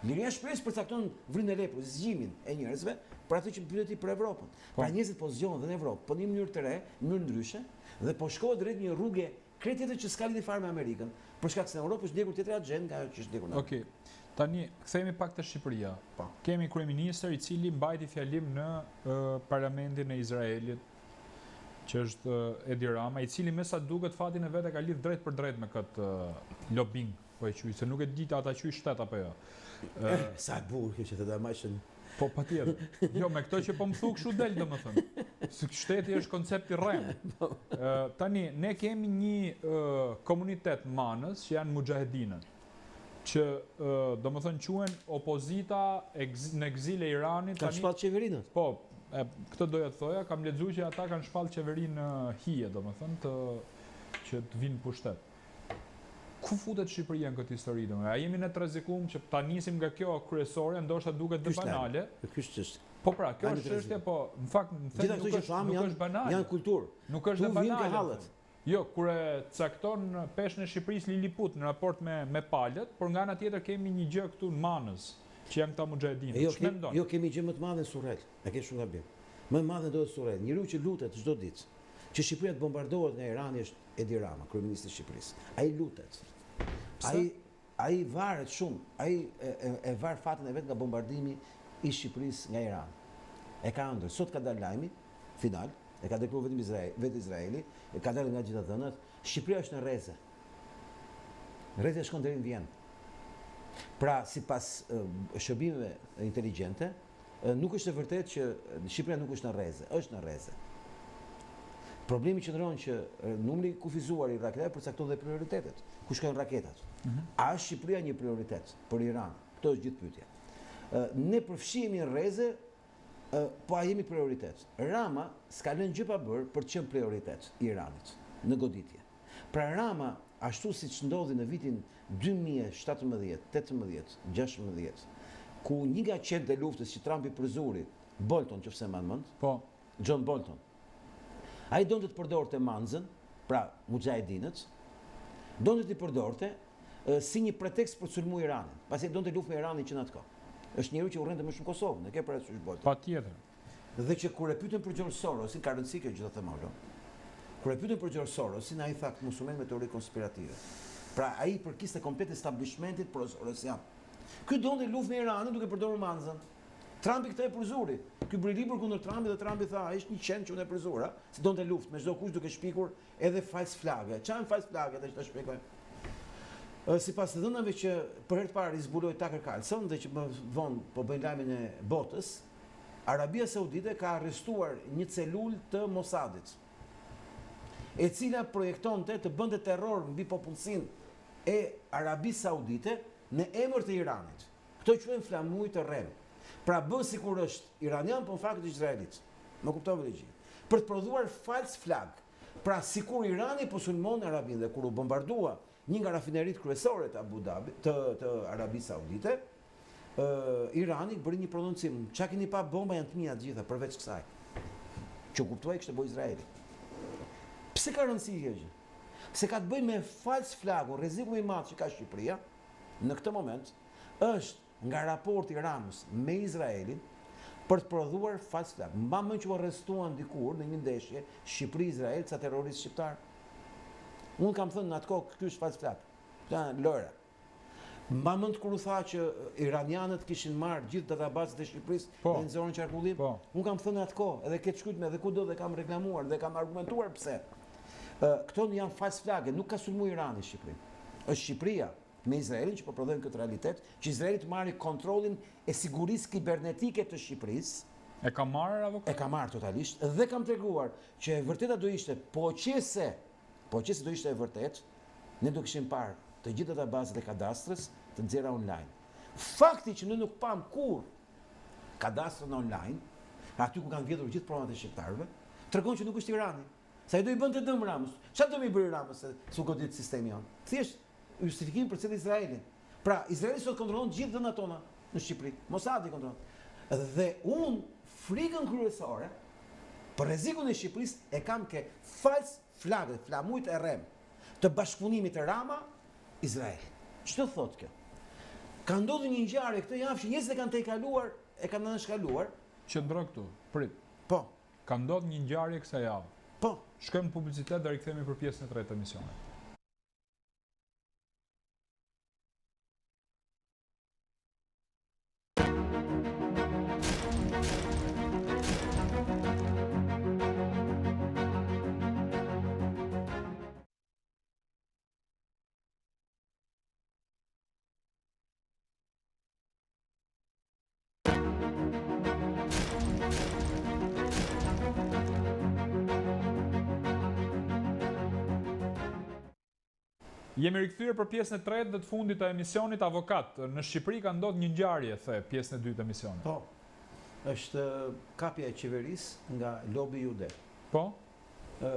Liria e shprehjes përcakton vrimën e lepur, zgjimin e njerëzve për atë që më pyete ti për Evropën. Po. Pra njerëzit po zgjohen dhe në Evropë, po në një mënyrë të re, në mënyrë ndryshe, dhe po shkohet drejt një rruge krejt tjetër që s'ka lidhje fare me Amerikën, për shkak se në Europë është ndjekur tjetër agjendë nga ajo që është ndjekur në Amerikë. Okej. Tani kthehemi pak te Shqipëria. Po. Kemi kryeministër i cili mbajti fjalim në uh, parlamentin e Izraelit, që është Edi Rama, i cili me sa duket fatin e vet e ka lidh drejtpërdrejt me këtë uh, lobing Po e quaj, se nuk e di ta ta quaj shtet apo jo. Ë, sa e bukur kjo që the ta mbaj shënim. Po patjetër. Jo, me këto që po më thu kështu del domethënë. Se shteti është koncept i rremë. Po. Ë, tani ne kemi një ë, komunitet Manës që janë muxhahedinët që ë, domethënë quhen opozita në ekzil e Iranit tani. Kanë shpallë qeverinë. Po, e, këtë doja të thoja, kam lexuar që ata kanë shpallë qeverinë në hije, domethënë të që të vinë në pushtet. Ku futet Shqipëria në këtë histori domethënë? A jemi ne të rrezikuar që ta nisim nga kjo kryesore, ndoshta duket dhe banale. Ky është çështja. Po pra, kjo është çështja, po në fakt në thelb nuk është nuk është banale. Janë kulturë. Nuk është dhe banale. Jo, kur e cakton peshën e Shqipërisë Liliput në raport me me palët, por nga ana tjetër kemi një gjë këtu në Manëz, që janë këta muxhahedinët. Jo, Ç'mendon? Jo, kemi gjë më të madhe në Surrel. E ke shumë gabim. Më e madhe ndodhet në Surrel. Njeriu që lutet çdo ditë që Shqipëria të bombardohet nga Irani është Edi Rama, kryeministri i Shqipërisë. Ai lutet. Ai ai varet shumë, ai e, e, e var fatin e vet nga bombardimi i Shqipërisë nga Irani. E ka ëndërr. Sot ka dalë lajmi final, e ka deklaruar vetëm Izraeli, vetë Izraeli, e ka dalë nga gjitha dhënat. Shqipëria është në rreze. Rrezja shkon deri në Vjenë. Pra, sipas shërbimeve inteligjente, Nuk është e vërtetë që Shqipëria nuk është në rreze, është në rreze. Problemi qëndron që numri i kufizuar i raketave përcakton dhe prioritetet. Ku shkojnë raketat? Mm -hmm. A është Shqipëria një prioritet për Iran? Këto është gjithë pyetja. Ne përfshihemi në rreze, po a jemi prioritet? Rama s'ka lënë gjë pa bërë për të qenë prioritet i Iranit në goditje. Pra Rama, ashtu siç ndodhi në vitin 2017, 18, 16, ku një nga qentë e luftës që Trumpi përzuri, Bolton, qoftë se mban mend, po. John Bolton, ai donte të përdorte Manzën, pra muxhahedinët, donte t'i përdorte si një pretekst për të sulmuar Iranin, pasi donte luftë me Iranin që në atë kohë. Është njeriu që urrente më shumë Kosovën, e ke parasysh Bolton. Patjetër. Dhe që kur e pyetën për George Sorosin, ka rëndësi kjo gjë ta them Olo. Kur e pyetën për George Sorosin, ai tha mos u merr me teori konspirative. Pra ai i përkiste komplet establishmentit pro Sorosian. Ky donte luftë me Iranin duke përdorur Manzën. Trumpi këtë e përzuri. Ky bëri libër kundër Trumpit dhe Trumpi tha, ai është një qen që unë e përzura, se donte luftë me çdo kusht duke shpikur edhe false flag. Çfarë janë false flag tash ta shpjegojmë. Sipas të dhënave që për herë të parë i zbuloi Tucker Carlson dhe që më vonë po bëjnë lajmin e botës, Arabia Saudite ka arrestuar një celulë të Mossadit, e cila projektonte të bënte terror mbi popullsinë e Arabisë Saudite në emër të Iranit. Këto quhen flamuj të rremë. Pra bën sikur është iranian, po në fakt është izraelit. Më kuptove logjikën? Për të prodhuar false flag. Pra sikur Irani po sulmon Arabinë dhe kur u bombardua një nga rafineritë kryesore të Abu Dhabi, të të Arabisë Saudite, ë Irani bëri një prononcim, ça keni pa bomba janë të mia të gjitha përveç kësaj. Që u kuptua kishte bërë Izraeli. Pse ka rëndësi kjo gjë? Se ka të bëjë me false flagun, rreziku më i madh që ka Shqipëria në këtë moment është nga raporti i Ramës me Izraelin. Për të prodhuar false flag. Mban mend që u arrestuan dikur në një ndeshje Shqipëri-Izrael ca terroristë shqiptarë. Unë kam thënë në atë kohë ky është false flag. Këto janë lojra. Mban mend kur u tha që iranianët kishin marrë gjithë databazët e Shqipërisë po. dhe nxorën qarkullim? Po. Unë kam thënë në atë kohë, edhe këtë shkujtme edhe kudo dhe kam reklamuar dhe kam argumentuar pse. Këto janë false flag, nuk ka sulmu Irani Shqipërinë. Është Shqipëria me Izraelin që po prodhojnë këtë realitet, që Izraeli të marrë kontrollin e sigurisë kibernetike të Shqipërisë. E ka marrë avokat? E ka marrë totalisht dhe kam treguar që e vërteta do ishte po qe se po qe se do ishte e vërtetë, ne do kishim parë të gjithë databazët e kadastrës të nxjerra online. Fakti që ne nuk pamë kurrë kadastrën online, aty ku kanë vjedhur gjithë pronat e shqiptarëve, tregon që nuk është Irani. Se ai do i bënte dëm Ramës. Çfarë dëmi i bëri Ramës se s'u godit sistemi jonë? Thjesht justifikim për cili Izraelin. Pra, Izraeli sot kontrollon gjithë dhënat tona në Shqipëri. Mossadi kontrollon. Dhe unë frikën kryesore për rrezikun e Shqipërisë e kam ke false flag, flamujt e rremë të bashkëpunimit Rama Izrael. Ç'do thotë kjo? Ka ndodhur një ngjarje këtë javë që njerëzit e kanë tejkaluar, e kanë anashkaluar. Qëndro këtu, prit. Po. Ka ndodhur një ngjarje kësaj javë. Po. Shkojmë në publicitet dhe rikthehemi për pjesën e tretë të emisionit. Jemi rikthyer për pjesën e tretë dhe të fundit të emisionit Avokat. Në Shqipëri ka ndodhur një ngjarje, the, pjesën e dytë të emisionit. Po. Është kapja e qeverisë nga lobi jude. Po. Ë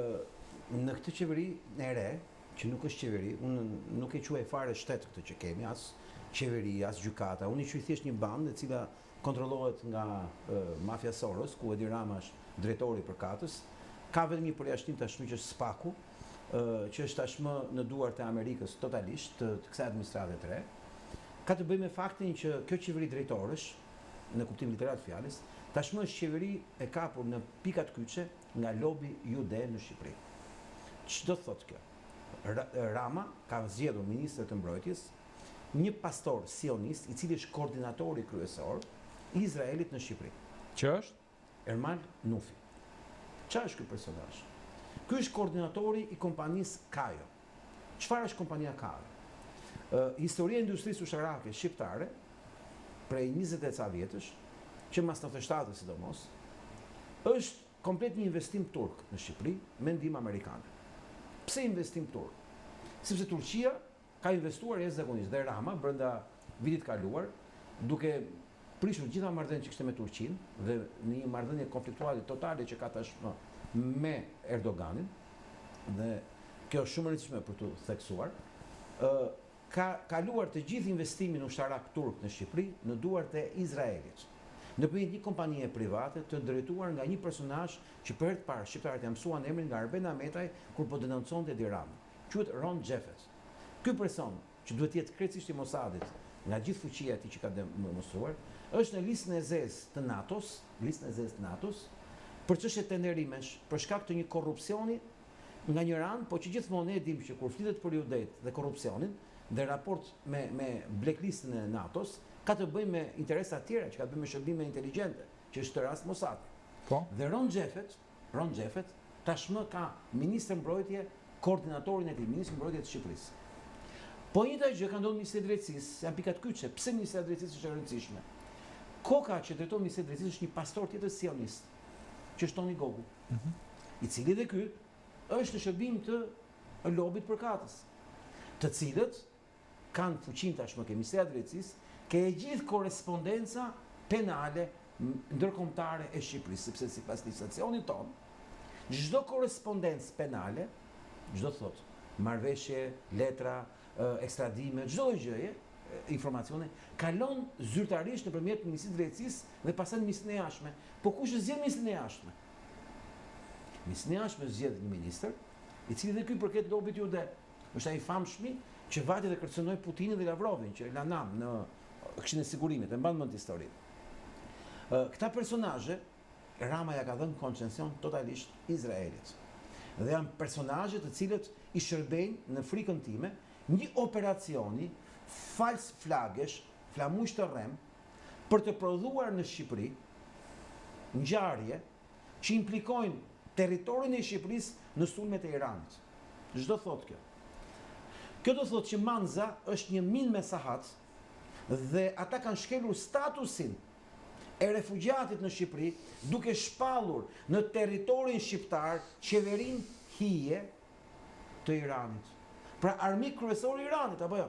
në këtë qeveri e re, që nuk është qeveri, unë nuk e quaj fare shtet këtë që kemi, as qeveri, as gjykata, unë i quaj thjesht një bandë e cila kontrollohet nga mafia Soros, ku Edi Rama është drejtori përkatës. Ka vetëm një përjashtim tashmë që është SPAK-u, që është tashmë në duart e Amerikës totalisht, të, të kësaj administrate të re. Ka të bëjë me faktin që kjo qeveri drejtorësh, në kuptim literal të fjalës, tashmë është qeveri e kapur në pikat kyçe nga lobi jude në Shqipëri. Ç'do të thotë kjo? Rama ka zgjedhur ministër të mbrojtjes një pastor sionist i cili është koordinatori kryesor i Izraelit në Shqipëri. Që është? Ermal Nufi. Ça është ky personazh? Ky është koordinatori i kompanisë Kajo. Çfarë është kompania Kajo? Historia e industrisë ushtarake shqiptare prej 20 e ca vjetësh, që mas 97-ës sidomos, është komplet një investim turk në Shqipëri me ndihmë amerikane. Pse investim turk? Sepse Turqia ka investuar jashtëzakonisht dhe Rama brenda vitit kaluar, duke prishur gjitha marrëdhëniet që kishte me Turqinë dhe në një marrëdhënie konfliktuale totale që ka tashmë me Erdoganin dhe kjo është shumë e rëndësishme për t'u theksuar, ë ka kaluar të gjithë investimin ushtarak turk në Shqipëri në duart e Izraelit, nëpërmjet një kompanie private të drejtuar nga një personazh që për herë të parë shqiptarët ia mësuan emrin nga Arben Ahmetaj kur po denonconte Edi Ramën. Quhet Ron Jeffet. Ky person, që duhet të jetë krejtësisht i Mossadit, nga gjithë fuqia e tij që ka demonstruar, është në listën e zezë të NATO-s, listën e zezë të NATO-s, për çështje tenderimesh, për shkak të një korrupsioni nga njëra anë, po që gjithmonë ne e dimë që kur flitet për judejt dhe korrupsionin dhe raport me me blacklistën e NATO-s, ka të bëjë me interesa të tjera, që ka të bëjë me shërbime inteligjente, që është në rast Mossadi. Po. Dhe Ron Jeffet, Ron Jeffet, tashmë ka ministër mbrojtje koordinatorin e tij, ministër mbrojtje të Shqipërisë. Po e njëjta gjë ka ndodhur në Ministrinë e Drejtësisë, janë pikat kyçe. Pse Ministria e Drejtësisë është e rëndësishme? Koka që drejton Ministrinë e Drejtësisë është një pastor tjetër sionist, që është Toni Gogu, mm -hmm. i cili dhe ky është në shërbim të lobit përkatës, të cilët kanë fuqinë tashmë ke Ministria e Drejtësisë, ke e gjithë korrespondenca penale ndërkombëtare e Shqipërisë, sepse sipas legjislacionit tonë, çdo korrespondencë penale, ç'do të thotë, marrëveshje, letra, ekstradime, çdo lloj gjëje, informacione, kalon zyrtarisht nëpërmjet Ministrisë së Drejtësisë dhe pastaj në Ministrinë e Jashtme. Po kush e zgjedh Ministrinë e Jashtme? Ministrinë e Jashtme zgjedh një ministër, i cili dhe ky i përket lobit jude. Është ai i famshmi që vajti dhe kërcënoi Putinin dhe Lavrovin, që la nam në Këshillin e Sigurimit, e mban mend historinë. Këta personazhe Rama ia ka dhënë koncension totalisht Izraelit. Dhe janë personazhe të cilët i shërbejnë në frikën time një operacioni false flagesh, flamujsh të rremë, për të prodhuar në Shqipëri ngjarje që implikojnë territorin e Shqipërisë në sulmet e Iranit. Ç'do thotë kjo? Kjo do thotë që Manza është një minë me sahat dhe ata kanë shkelur statusin e refugjatit në Shqipëri duke shpallur në territorin shqiptar qeverinë hije të Iranit. Pra armik kryesor i Iranit, apo jo?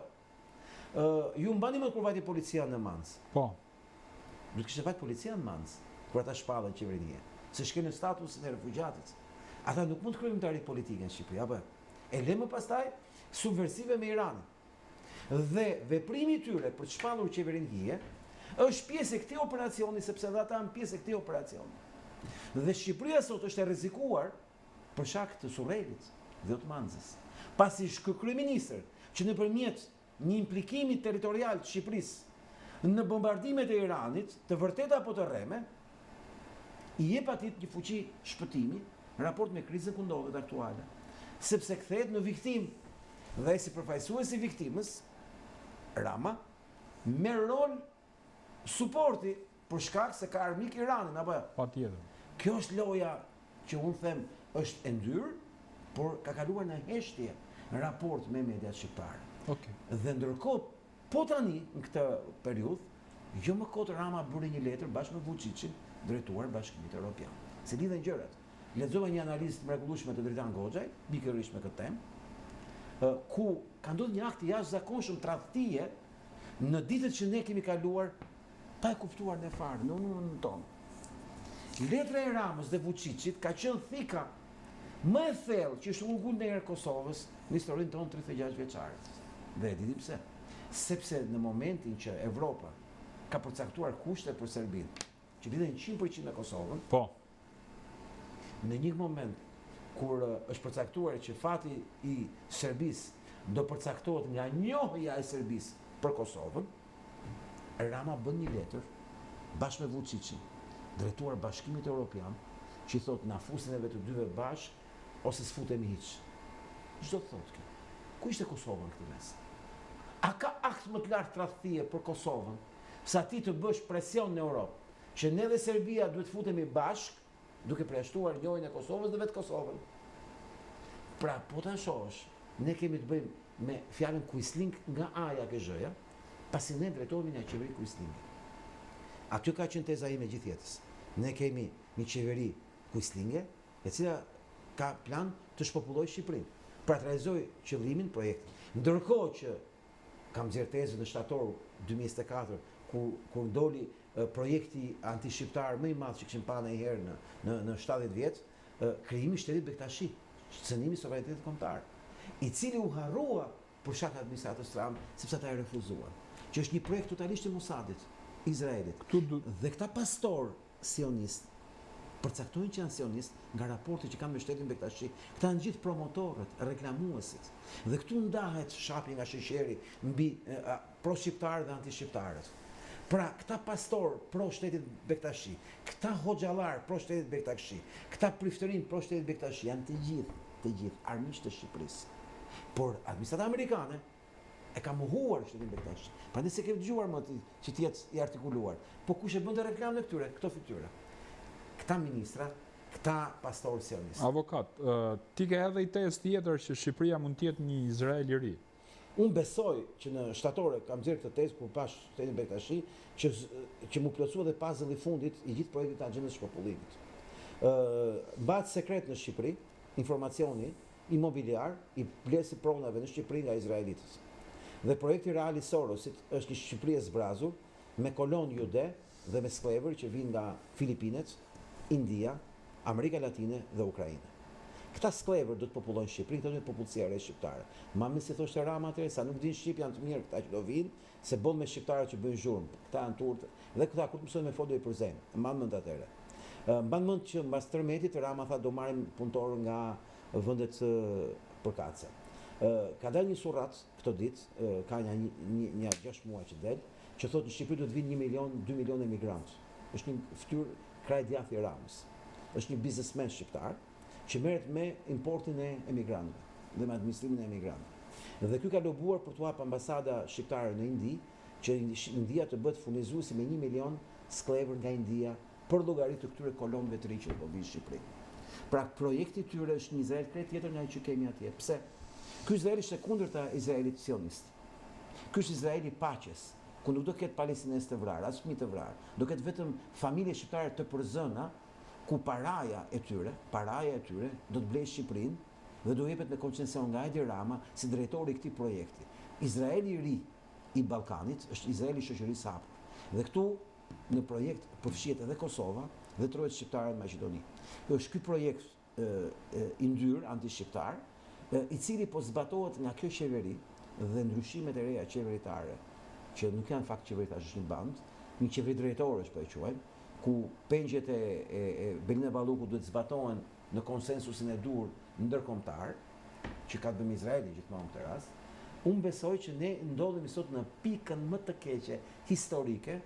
Ë, ju mbani mend kur vajti policia në Manzë? Po. Duhet kishte vajt policia në Manzë kur ata shpallën qeverinë hije, se shkelën statusin e refugjatit. Ata nuk mund të kryejnë veprimtari politike në Shqipëri, apo jo? E le më pastaj subversive me Iranin. Dhe veprimi i tyre për të shpallur qeverinë hije është pjesë e këtij operacioni sepse dhe ata janë pjesë e këtij operacioni. Dhe Shqipëria sot është e rrezikuar për shkak të Surrelit dhe jo të Manzës. Pasi është ky kryeministër që nëpërmjet një implikimi territorial të Shqipërisë në bombardimet e Iranit, të vërteta apo të rreme, i jep atij një fuqi shpëtimi në raport me krizën ku ndodhet aktuale, sepse kthehet në viktimë dhe si përfaqësues i viktimës, Rama merr rol suporti për shkak se ka armik Iranin apo jo? Patjetër. Kjo është loja që unë them është e ndyrë, por ka kaluar në heshtje në raport me mediat shqiptare. Okej. Dhe ndërkohë Po tani, në këtë periudhë, jo më kot Rama bëri një letër bashkë me Vuçiçin drejtuar Bashkimit Europian. Se lidhen gjërat. Lexova një analizë të mrekullueshme të Dritan Goxhajt, pikërisht me këtë temë, ku ka ndodhur një akt i jashtëzakonshëm tradhtie në ditët që ne kemi kaluar pa e kuptuar ne fare, në unën tonë. Letra e Ramës dhe Vuçiçit ka qenë thika më e thellë që është ngulur ndonjëherë Kosovës në historinë tonë 36 vjeçare. Dhe e dini pse? Sepse në momentin që Evropa ka përcaktuar kushte për Serbinë, që lidhen 100% me Kosovën, po. Në një moment kur është përcaktuar që fati i Serbisë do përcaktohet nga njohja e Serbisë për Kosovën, Rama bën një letër bashkë me Vuçiçin, drejtuar Bashkimit Europian, që i thotë na fusin neve të dyve bashkë ose s'futemi hiç. Ç'do të thotë kjo? Ku ishte Kosova në këtë mes? A ka akt më të lartë tradhtie për Kosovën sa ti të bësh presion në Europë, që ne dhe Serbia duhet të futemi bashkë, duke përjashtuar njohjen e Kosovës dhe vetë Kosovën? Pra, po ta shohësh, ne kemi të bëjmë me fjalën kuisling nga A-ja ke Zh-ja, pasi ne drejtohemi nga qeveri kuislinge. Aty ka qenë teza ime gjithë jetës. Ne kemi një qeveri kuislinge, e cila ka plan të shpopullojë Shqipërinë. Pra të realizojë qëllimin, projektin. Ndërkohë që kam nxjerrë tezën në shtator 2024, kur kur doli projekti antishqiptar më i madh që kishim pa ndonjëherë në në në 70 vjet, krijimi i shtetit Bektashi, cënimi i sovranitetit kombëtar, i cili u harrua për shkak të administratës Trump, sepse ata e refuzuan, që është një projekt totalisht i Mossadit, Izraelit. Këtu du... Dhe këta pastorë sionistë përcaktojnë që janë sionistë nga raporti që kanë me shtetin Bektashi. Këta janë gjithë promotorët, reklamuesit. Dhe këtu ndahet shapi nga sheqeri mbi pro shqiptarët dhe anti shqiptarët. Pra, këta pastorë pro shtetit Bektashi, këta hoxhallarë pro shtetit Bektashi, këta priftërinj pro shtetit Bektashi janë të gjithë, të gjithë armiq të Shqipërisë. Por administrata amerikane e ka mohuar shtetin Bektashi. Prandaj s'e ke dëgjuar më ti që të jetë i artikuluar. Po kush e bënte reklamën e këtyre? Këto fytyra. Këta ministra, këta pastorë sionistë. Avokat, ti ke edhe një tezë tjetër që Shqipëria mund të jetë një Izrael i ri. Unë besoj që në shtator e kam nxjerrë këtë tezë kur pashë shtetin Bektashi, që që m'u plotësua dhe puzzle i fundit i gjithë projektit të agjendës së shpopullimit. Ë mbahet sekret në Shqipëri informacioni imobiliar i blerjes së pronave në Shqipëri nga izraelitët. Dhe projekti real i Sorosit është një Shqipëri e zbrazur me kolonë jude dhe me skllevër që vijnë nga Filipinet, India, Amerika Latine dhe Ukraina. Këta skllevër do të popullojnë Shqipërinë, këta do të jetë popullsia e re shqiptare. Ma mend si thoshte Rama atëherë, sa nuk dinë shqip janë të mirë këta që do vijnë, se boll me shqiptarët që bëjnë zhurmë. Këta janë të urtë dhe këta kur të mësojnë me fol do i përzejmë. E mban mend atëherë. Mban mend që mbas tërmetit Rama tha do marrim punëtorë nga vendet përkatëse. Ka dalë një surrat këto ditë, ka nja një, një, nja 6 muaj që del, që thotë në Shqipëri do të vinë 1 milion, 2 milion emigrantë. Është një fytyrë krah i djathtë i Ramës. Është një biznesmen shqiptar që merret me importin e emigrantëve dhe me administrimin e emigrantëve. Dhe ky ka lobuar për t'u hapë ambasada shqiptare në Indi, që India të bëhet furnizuesi me 1 milion skllevër nga India për llogari të këtyre kolonëve të rinj që po vijnë në Shqipëri. Pra projekti i tyre është një Izrael krejt tjetër nga ai që kemi atje. Pse? Ky Izrael është e kundërta e Izraelit sionist. Ky është Izraeli i paqes, ku nuk do ketë palestinezë të vrarë, as fëmijë të vrarë. Do ketë vetëm familje shqiptare të përzëna, ku paraja e tyre, paraja e tyre do të blejë Shqipërinë dhe do jepet me koncesion nga Edi Rama si drejtori i këtij projekti. Izraeli i ri i Ballkanit është Izraeli i shoqërisë së hapur. Dhe këtu në projekt përfshihet edhe Kosova dhe trojet shqiptare në Maqedoni. Është ky projekt i ndyrë antishqiptar, i cili po zbatohet nga kjo qeveri dhe ndryshimet e reja qeveritare, që nuk janë fakt qeveritare, është një bandë, një qeveri drejtorësh po e quajmë, ku pengjet e, e, e Belinda Ballukut duhet zbatohen në konsensusin e duhur ndërkombëtar, që ka të bëjë me Izraelin gjithmonë në këtë rast, unë besoj që ne ndodhemi sot në pikën më të keqe historike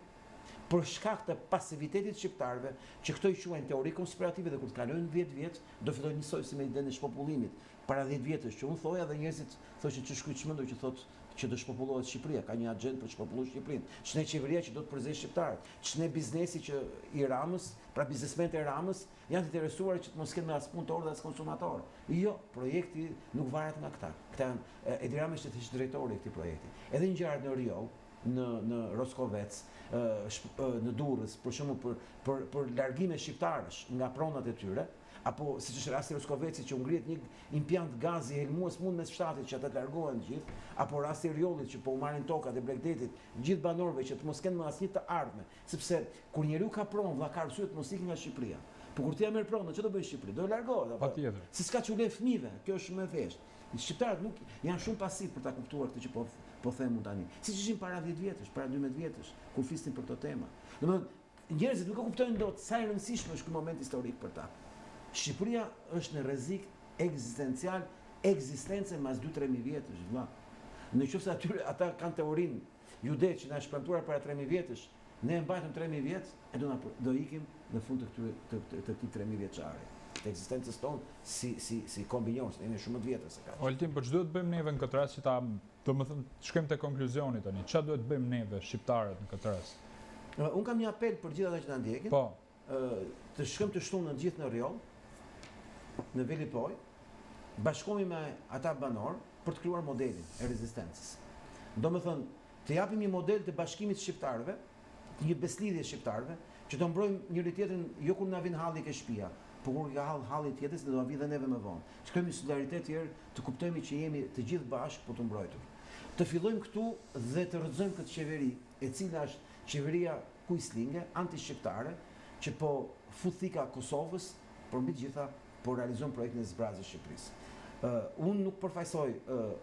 për shkak të pasivitetit të shqiptarëve, që këto i quajnë teori konspirative dhe kur të kalojnë 10 vjet, do fillojnë njësoj si me idenë e shpopullimit. Para 10 vjetësh që unë thoja dhe njerëzit thoshin ç'është ky çmendur që thotë që do shpopullohet Shqipëria, ka një agjendë për të shpopulluar Shqipërinë. Ç'ne qeveria që do të përzejë shqiptarët, ç'ne biznesi që i Ramës, pra biznesmenët e Ramës janë të interesuar që të mos kenë as punëtorë dhe as konsumatorë. Jo, projekti nuk varet nga këta. Këta janë Edi Rama ishte thjesht drejtori i këtij projekti. Edhe ngjarjet në Rioll, në në Roskovec, në Durrës, për shembull për për për largime shqiptarësh nga pronat e tyre, apo siç është rasti i Roskovecit që u ngrihet një impiant gazi helmues mu në mes fshatit që ata të largohen të gjithë, apo rasti i Rrjollit që po u marrin tokat e bregdetit gjithë banorëve që të mos kenë më asnjë të ardhme, sepse kur njeriu ka pronë, vlla ka arsye të mos ikë nga Shqipëria. Po kur ti ia merr pronën, ç'do bëjë në Shqipëri? Do largohet apo? Patjetër. Se s'ka ç'u lë fëmijëve, kjo është shumë e thjeshtë. Shqiptarët nuk janë shumë pasivë për ta kuptuar këtë që po po them unë tani. Siç ishin para 10 vjetësh, para 12 vjetësh, kur flisnin për këto tema. Domethënë, njerëzit nuk e kuptojnë dot sa i rëndësishëm është ky moment historik për ta. Shqipëria është në rrezik ekzistencial, ekzistence mas 2-3000 vjetësh, vëlla. Në qoftë se atyre ata kanë teorinë jude që na është premtuar para 3000 vjetësh, ne e mbajtëm 3000 vjet e do na do ikim në fund të këtyre të, të, të këtij 3000 vjeçari të ekzistencës tonë si si si komb i njohur, ne jemi shumë më të vjetër se kaq. Altin, po ç'duhet të bëjmë neve në këtë rast që ta, domethënë, të shkojmë te konkluzioni tani. Çfarë duhet të bëjmë neve shqiptarët në këtë rast? Unë kam një apel për gjithë ata që na ndjekin. Po. Të shkojmë të shtunën të gjithë në Rrjoll, në Velipojë, bashkohemi me ata banorë për të krijuar modelin e rezistencës. Domethënë, të japim një model të bashkimit shqiptarëve, të një besëlidhje shqiptarëve, që do mbrojmë njëri tjetrin jo kur na vjen halli ke shtëpia, por kur ka hall halli tjetrit se do na vijë dhe neve më vonë. Të krijojmë një solidaritet tjetër, të kuptojmë që jemi të gjithë bashkë për t'u mbrojtur. Të fillojmë këtu dhe të rrëzojmë këtë qeveri, e cila është qeveria kuislinge, antishqiptare, që po fut thika Kosovës, por mbi të gjitha po realizon projektin e zbrazjes së Shqipërisë. Unë nuk përfaqësoj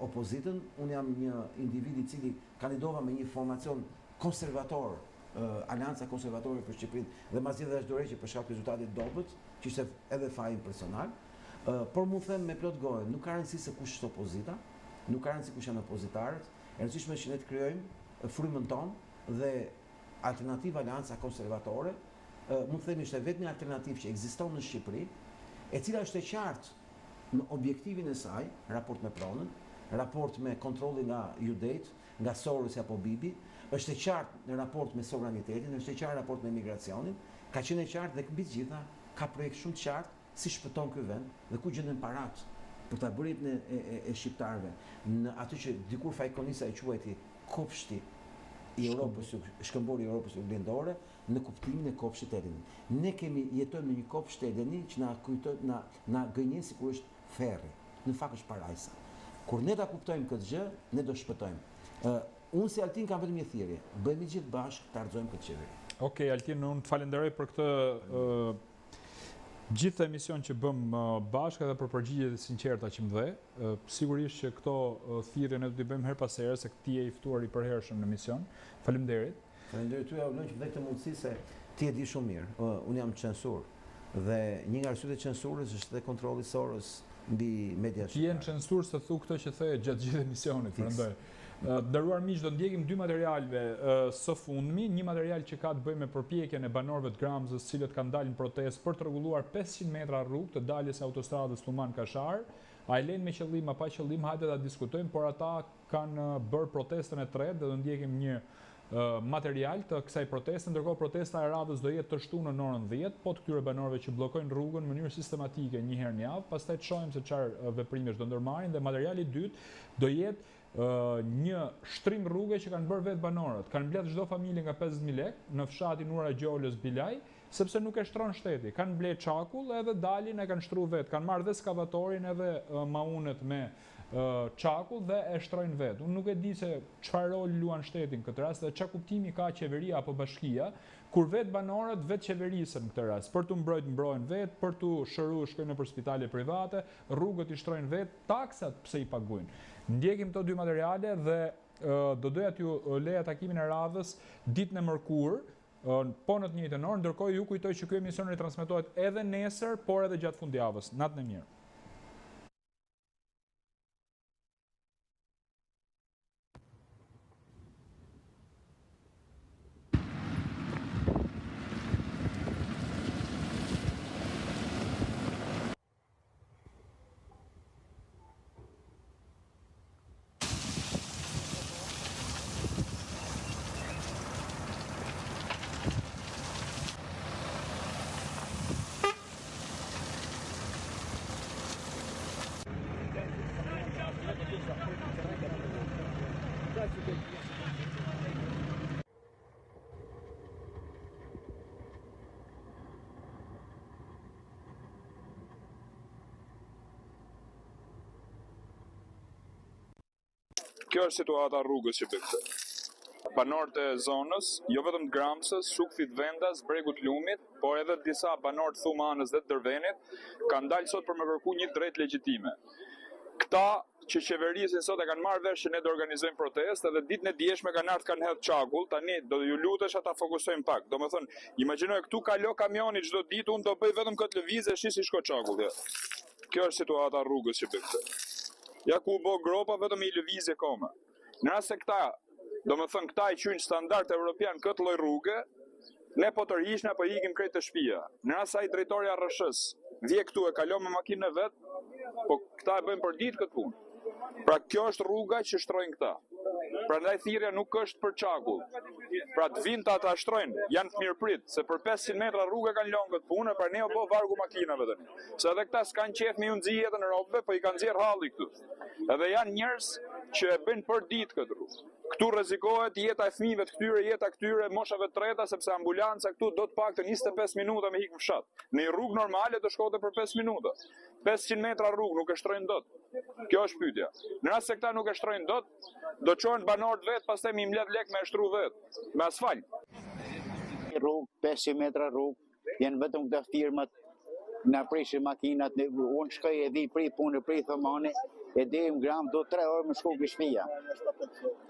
opozitën, unë jam një individ i cili kandidova me një formacion konservator, Aleanca Konservatore për Shqipërinë dhe mbas dhashë dorëheqje për shkak të rezultatit të dobët, që ishte edhe fajin personal. Por mund them me plot gojë, nuk ka rëndësi se kush është opozita, nuk ka rëndësi kush janë opozitarët, e rëndësishme është që ne të krijojmë frymën tonë dhe alternativa Aleanca Konservatore, mund të themi është e vetmja alternativë që ekziston në Shqipëri, e cila është e qartë në objektivin e saj, raport me pronën, raport me kontrollin nga judejt, nga Sorosi apo Bibi, është e qartë në raport me sovranitetin, është e qartë në raport me migracionin, ka qenë e qartë dhe mbi të gjitha ka projekt shumë të qartë si shpëton ky vend dhe ku gjenden paratë për ta bërë jetën e, e, e shqiptarëve në atë që dikur Faik Konica e quajti kopshti i Europës, shkëmbori i Europës Juglindore, në kuptimin e kopshtit të Edenit. Ne kemi jetojmë në një kopsht Edeni që na kujton na na gënjen sikur është ferri. Në fakt është parajsa. Kur ne ta kuptojmë këtë gjë, ne do shpëtojmë. Ë unë si Altin kam vetëm një thirrje, bëhemi gjithë bashkë ta rrëzojmë këtë qeveri. Okej, okay, Altin, unë të falenderoj për këtë ë gjithë emision që bëmë bashkë edhe për përgjigjet e sinqerta që më dhe. Sigurisht që këto thirrje ne do t'i bëjmë herë pas here se ti je i ftuar i përhershëm në emision. Faleminderit. Faleminderit ty Aulon që më dhe këtë mundësi se ti e di shumë mirë. Unë jam censurë dhe një nga arsyet e censurës është dhe kontrolli Soros mbi media shqiptare. Ti je në censurë se thu këto që the gjatë gjithë emisionit, prandaj. Të nderuar miq, do ndjekim dy materiale së fundmi, një material që ka të bëjë me përpjekjen e banorëve të Gramzës, të cilët kanë dalë në protestë për të rregulluar 500 metra rrugë të daljes së autostradës Thumanë-Kashar. A e lënë me qëllim a pa qëllim, hajde ta diskutojmë, por ata kanë bërë protestën e tretë dhe do ndjekim një material të kësaj proteste, ndërkohë protesta e radhës do jetë të shtunën në orën 10, po të këtyre banorëve që bllokojnë rrugën në mënyrë sistematike një herë në javë, pastaj të shohim se çfarë veprimesh do ndërmarrin dhe materiali i dytë do jetë një shtrim rruge që kanë bërë vetë banorët. Kanë mbledh çdo familje nga 50.000 lekë në fshatin Ura Gjolës Bilaj, sepse nuk e shtron shteti. Kanë ble çakull edhe dalin e kanë shtru vetë. Kanë marrë dhe skavatorin edhe maunet me çakull dhe e shtrojnë vetë. Unë nuk e di se çfarë roli luan shteti në këtë rast dhe çfarë kuptimi ka qeveria apo bashkia kur vetë banorët vetë qeverisen në këtë rast. Për t'u mbrojt mbrohen vetë, për t'u shëru shkojnë nëpër spitale private, rrugët i shtrojnë vetë, taksat pse i paguajnë. Ndjekim këto dy materiale dhe do doja t'ju leja takimin e radhës ditën e mërkurë, po në të njëjtën orë, ndërkohë ju kujtoj që ky emision ritransmetohet edhe nesër, por edhe gjatë fundjavës. Natën e mirë. Kjo është situata rrugës që bëjmë këtë. Banorët e zonës, jo vetëm të Gramsës, Sukthit vendas, Bregut të Lumit, por edhe disa banorë të Thumanës dhe të Dërvenit, kanë dalë sot për me kërku një drejtë legjitime. Këta që qeverisin sot e kanë marrë vesh që ne do organizojmë protestë edhe ditën e djeshme kanë ardhur kanë hedh çakull, tani do ju lutesha ta fokusojmë pak. Domethënë, imagjinoj këtu kalo kamioni çdo ditë, unë do bëj vetëm këtë lëvizje, shih si shko çakulli. Kjo është situata rrugës që bëjmë këtë. Ja ku u bë gropa vetëm i lëvizje kome. Në rast se këta, domethënë këta i quajnë standard evropian këtë lloj rruge, ne po tërhiqna po ikim krejt te shtëpia. Në rast se ai drejtori i ARRSH-s vje këtu e kalon me makinën e vet, po këta e bëjnë për ditë këtë punë. Pra kjo është rruga që shtrojnë këta. Prandaj thirrja nuk është për çakull. Pra të vinë ta ta shtrojnë, janë të mirëprit, se për 500 metra rrugë kanë lënë këtë punë, pra ne u bë vargu makinave tani. Se edhe këta s'kan qejf me ju nxi jetën robëve, po i kanë nxjerr halli këtu. Edhe janë njerëz që e bëjnë për ditë këtë rrugë. Këtu rrezikohet jeta e fëmijëve të këtyre, jeta e këtyre moshave të treta, sepse ambulanca këtu do të paktën 25 minuta me hik në fshat. Në një rrugë normale do shkote për 5 minuta. 500 metra rrugë nuk e shtrojnë dot. Kjo është pyetja. Në rast se këta nuk e shtrojnë dot, do çohen banorët vet pastaj me i mbledh lek me e shtru vet, me asfalt. Rrugë, 500 metra rrugë, Janë vetëm këta firmat, na prishin makinat, ne, unë shkoj e vi prej punë, prej Thumane, e deri në Gramsh, do tre orë me shku ke shpia.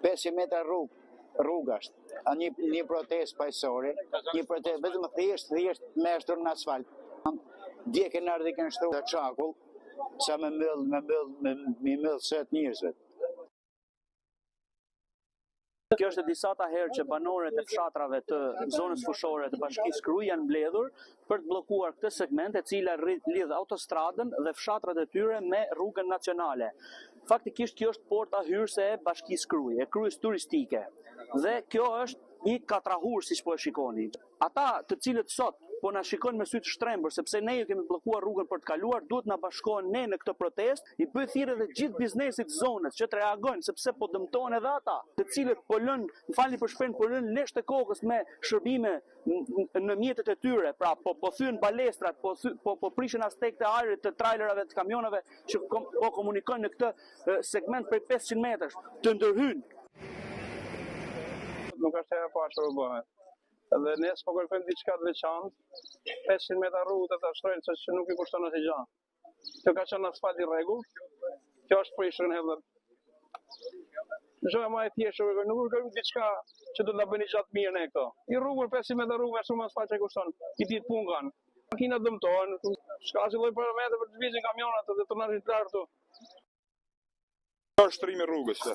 500 metra rrugë, rrugë është. A një, një protestë paqësore, një protestë vetëm thjesht, thjesht me e shtru në asfalt. Dje kënë ardhë i kënë shtru të çakull, sa me myll, me myll, me, me myll sytë njerëzve. Kjo është e disata herë që banorët e fshatrave të zonës fushore të Bashkisë Krujë janë mbledhur për të bllokuar këtë segment e cila lidh autostradën dhe fshatrat e tyre me rrugën nacionale. Faktikisht kjo është porta hyrëse e Bashkisë Krujë, e Krujës turistike. Dhe kjo është një katrahurë siç po e shikoni. Ata të cilët sot po na shikojnë me sy të shtrembër sepse ne ju kemi bllokuar rrugën për të kaluar, duhet na bashkohen ne në këtë protestë. I bëj thirrje edhe gjithë biznesit të zonës që të reagojnë sepse po dëmtohen edhe ata, të cilët po lënë, më falni për shprehjen, po lënë lesh të kokës me shërbime në mjetet e tyre, pra po po thyen balestrat, po thy, po po prishin astekët e ajrit të trailerave të kamionave që kom, po komunikojnë në këtë segment prej 500 metrash, të ndërhyjnë. Nuk është hera e parë që po bëhet. Dhe ne s'po kërkojmë diçka të veçantë, 500 metra rrugë të ta shtrojnë se që nuk i kushton asnjë gjë. Kjo ka qenë asfalt i rregullt. Kjo është prishur në hedhë. Gjëja më e thjeshtë që kërkojmë, nuk kërkojmë diçka që do të na bëni gjatë mirë ne këto. I rrugë 500 metra rrugë me shumë asfalt që kushton. I ditë punë kanë. Makinat dëmtohen, s'ka asnjë lloj parametre për të lëvizin kamionat dhe tonazhin të lartë këtu. Kjo është shtrimi i rrugës.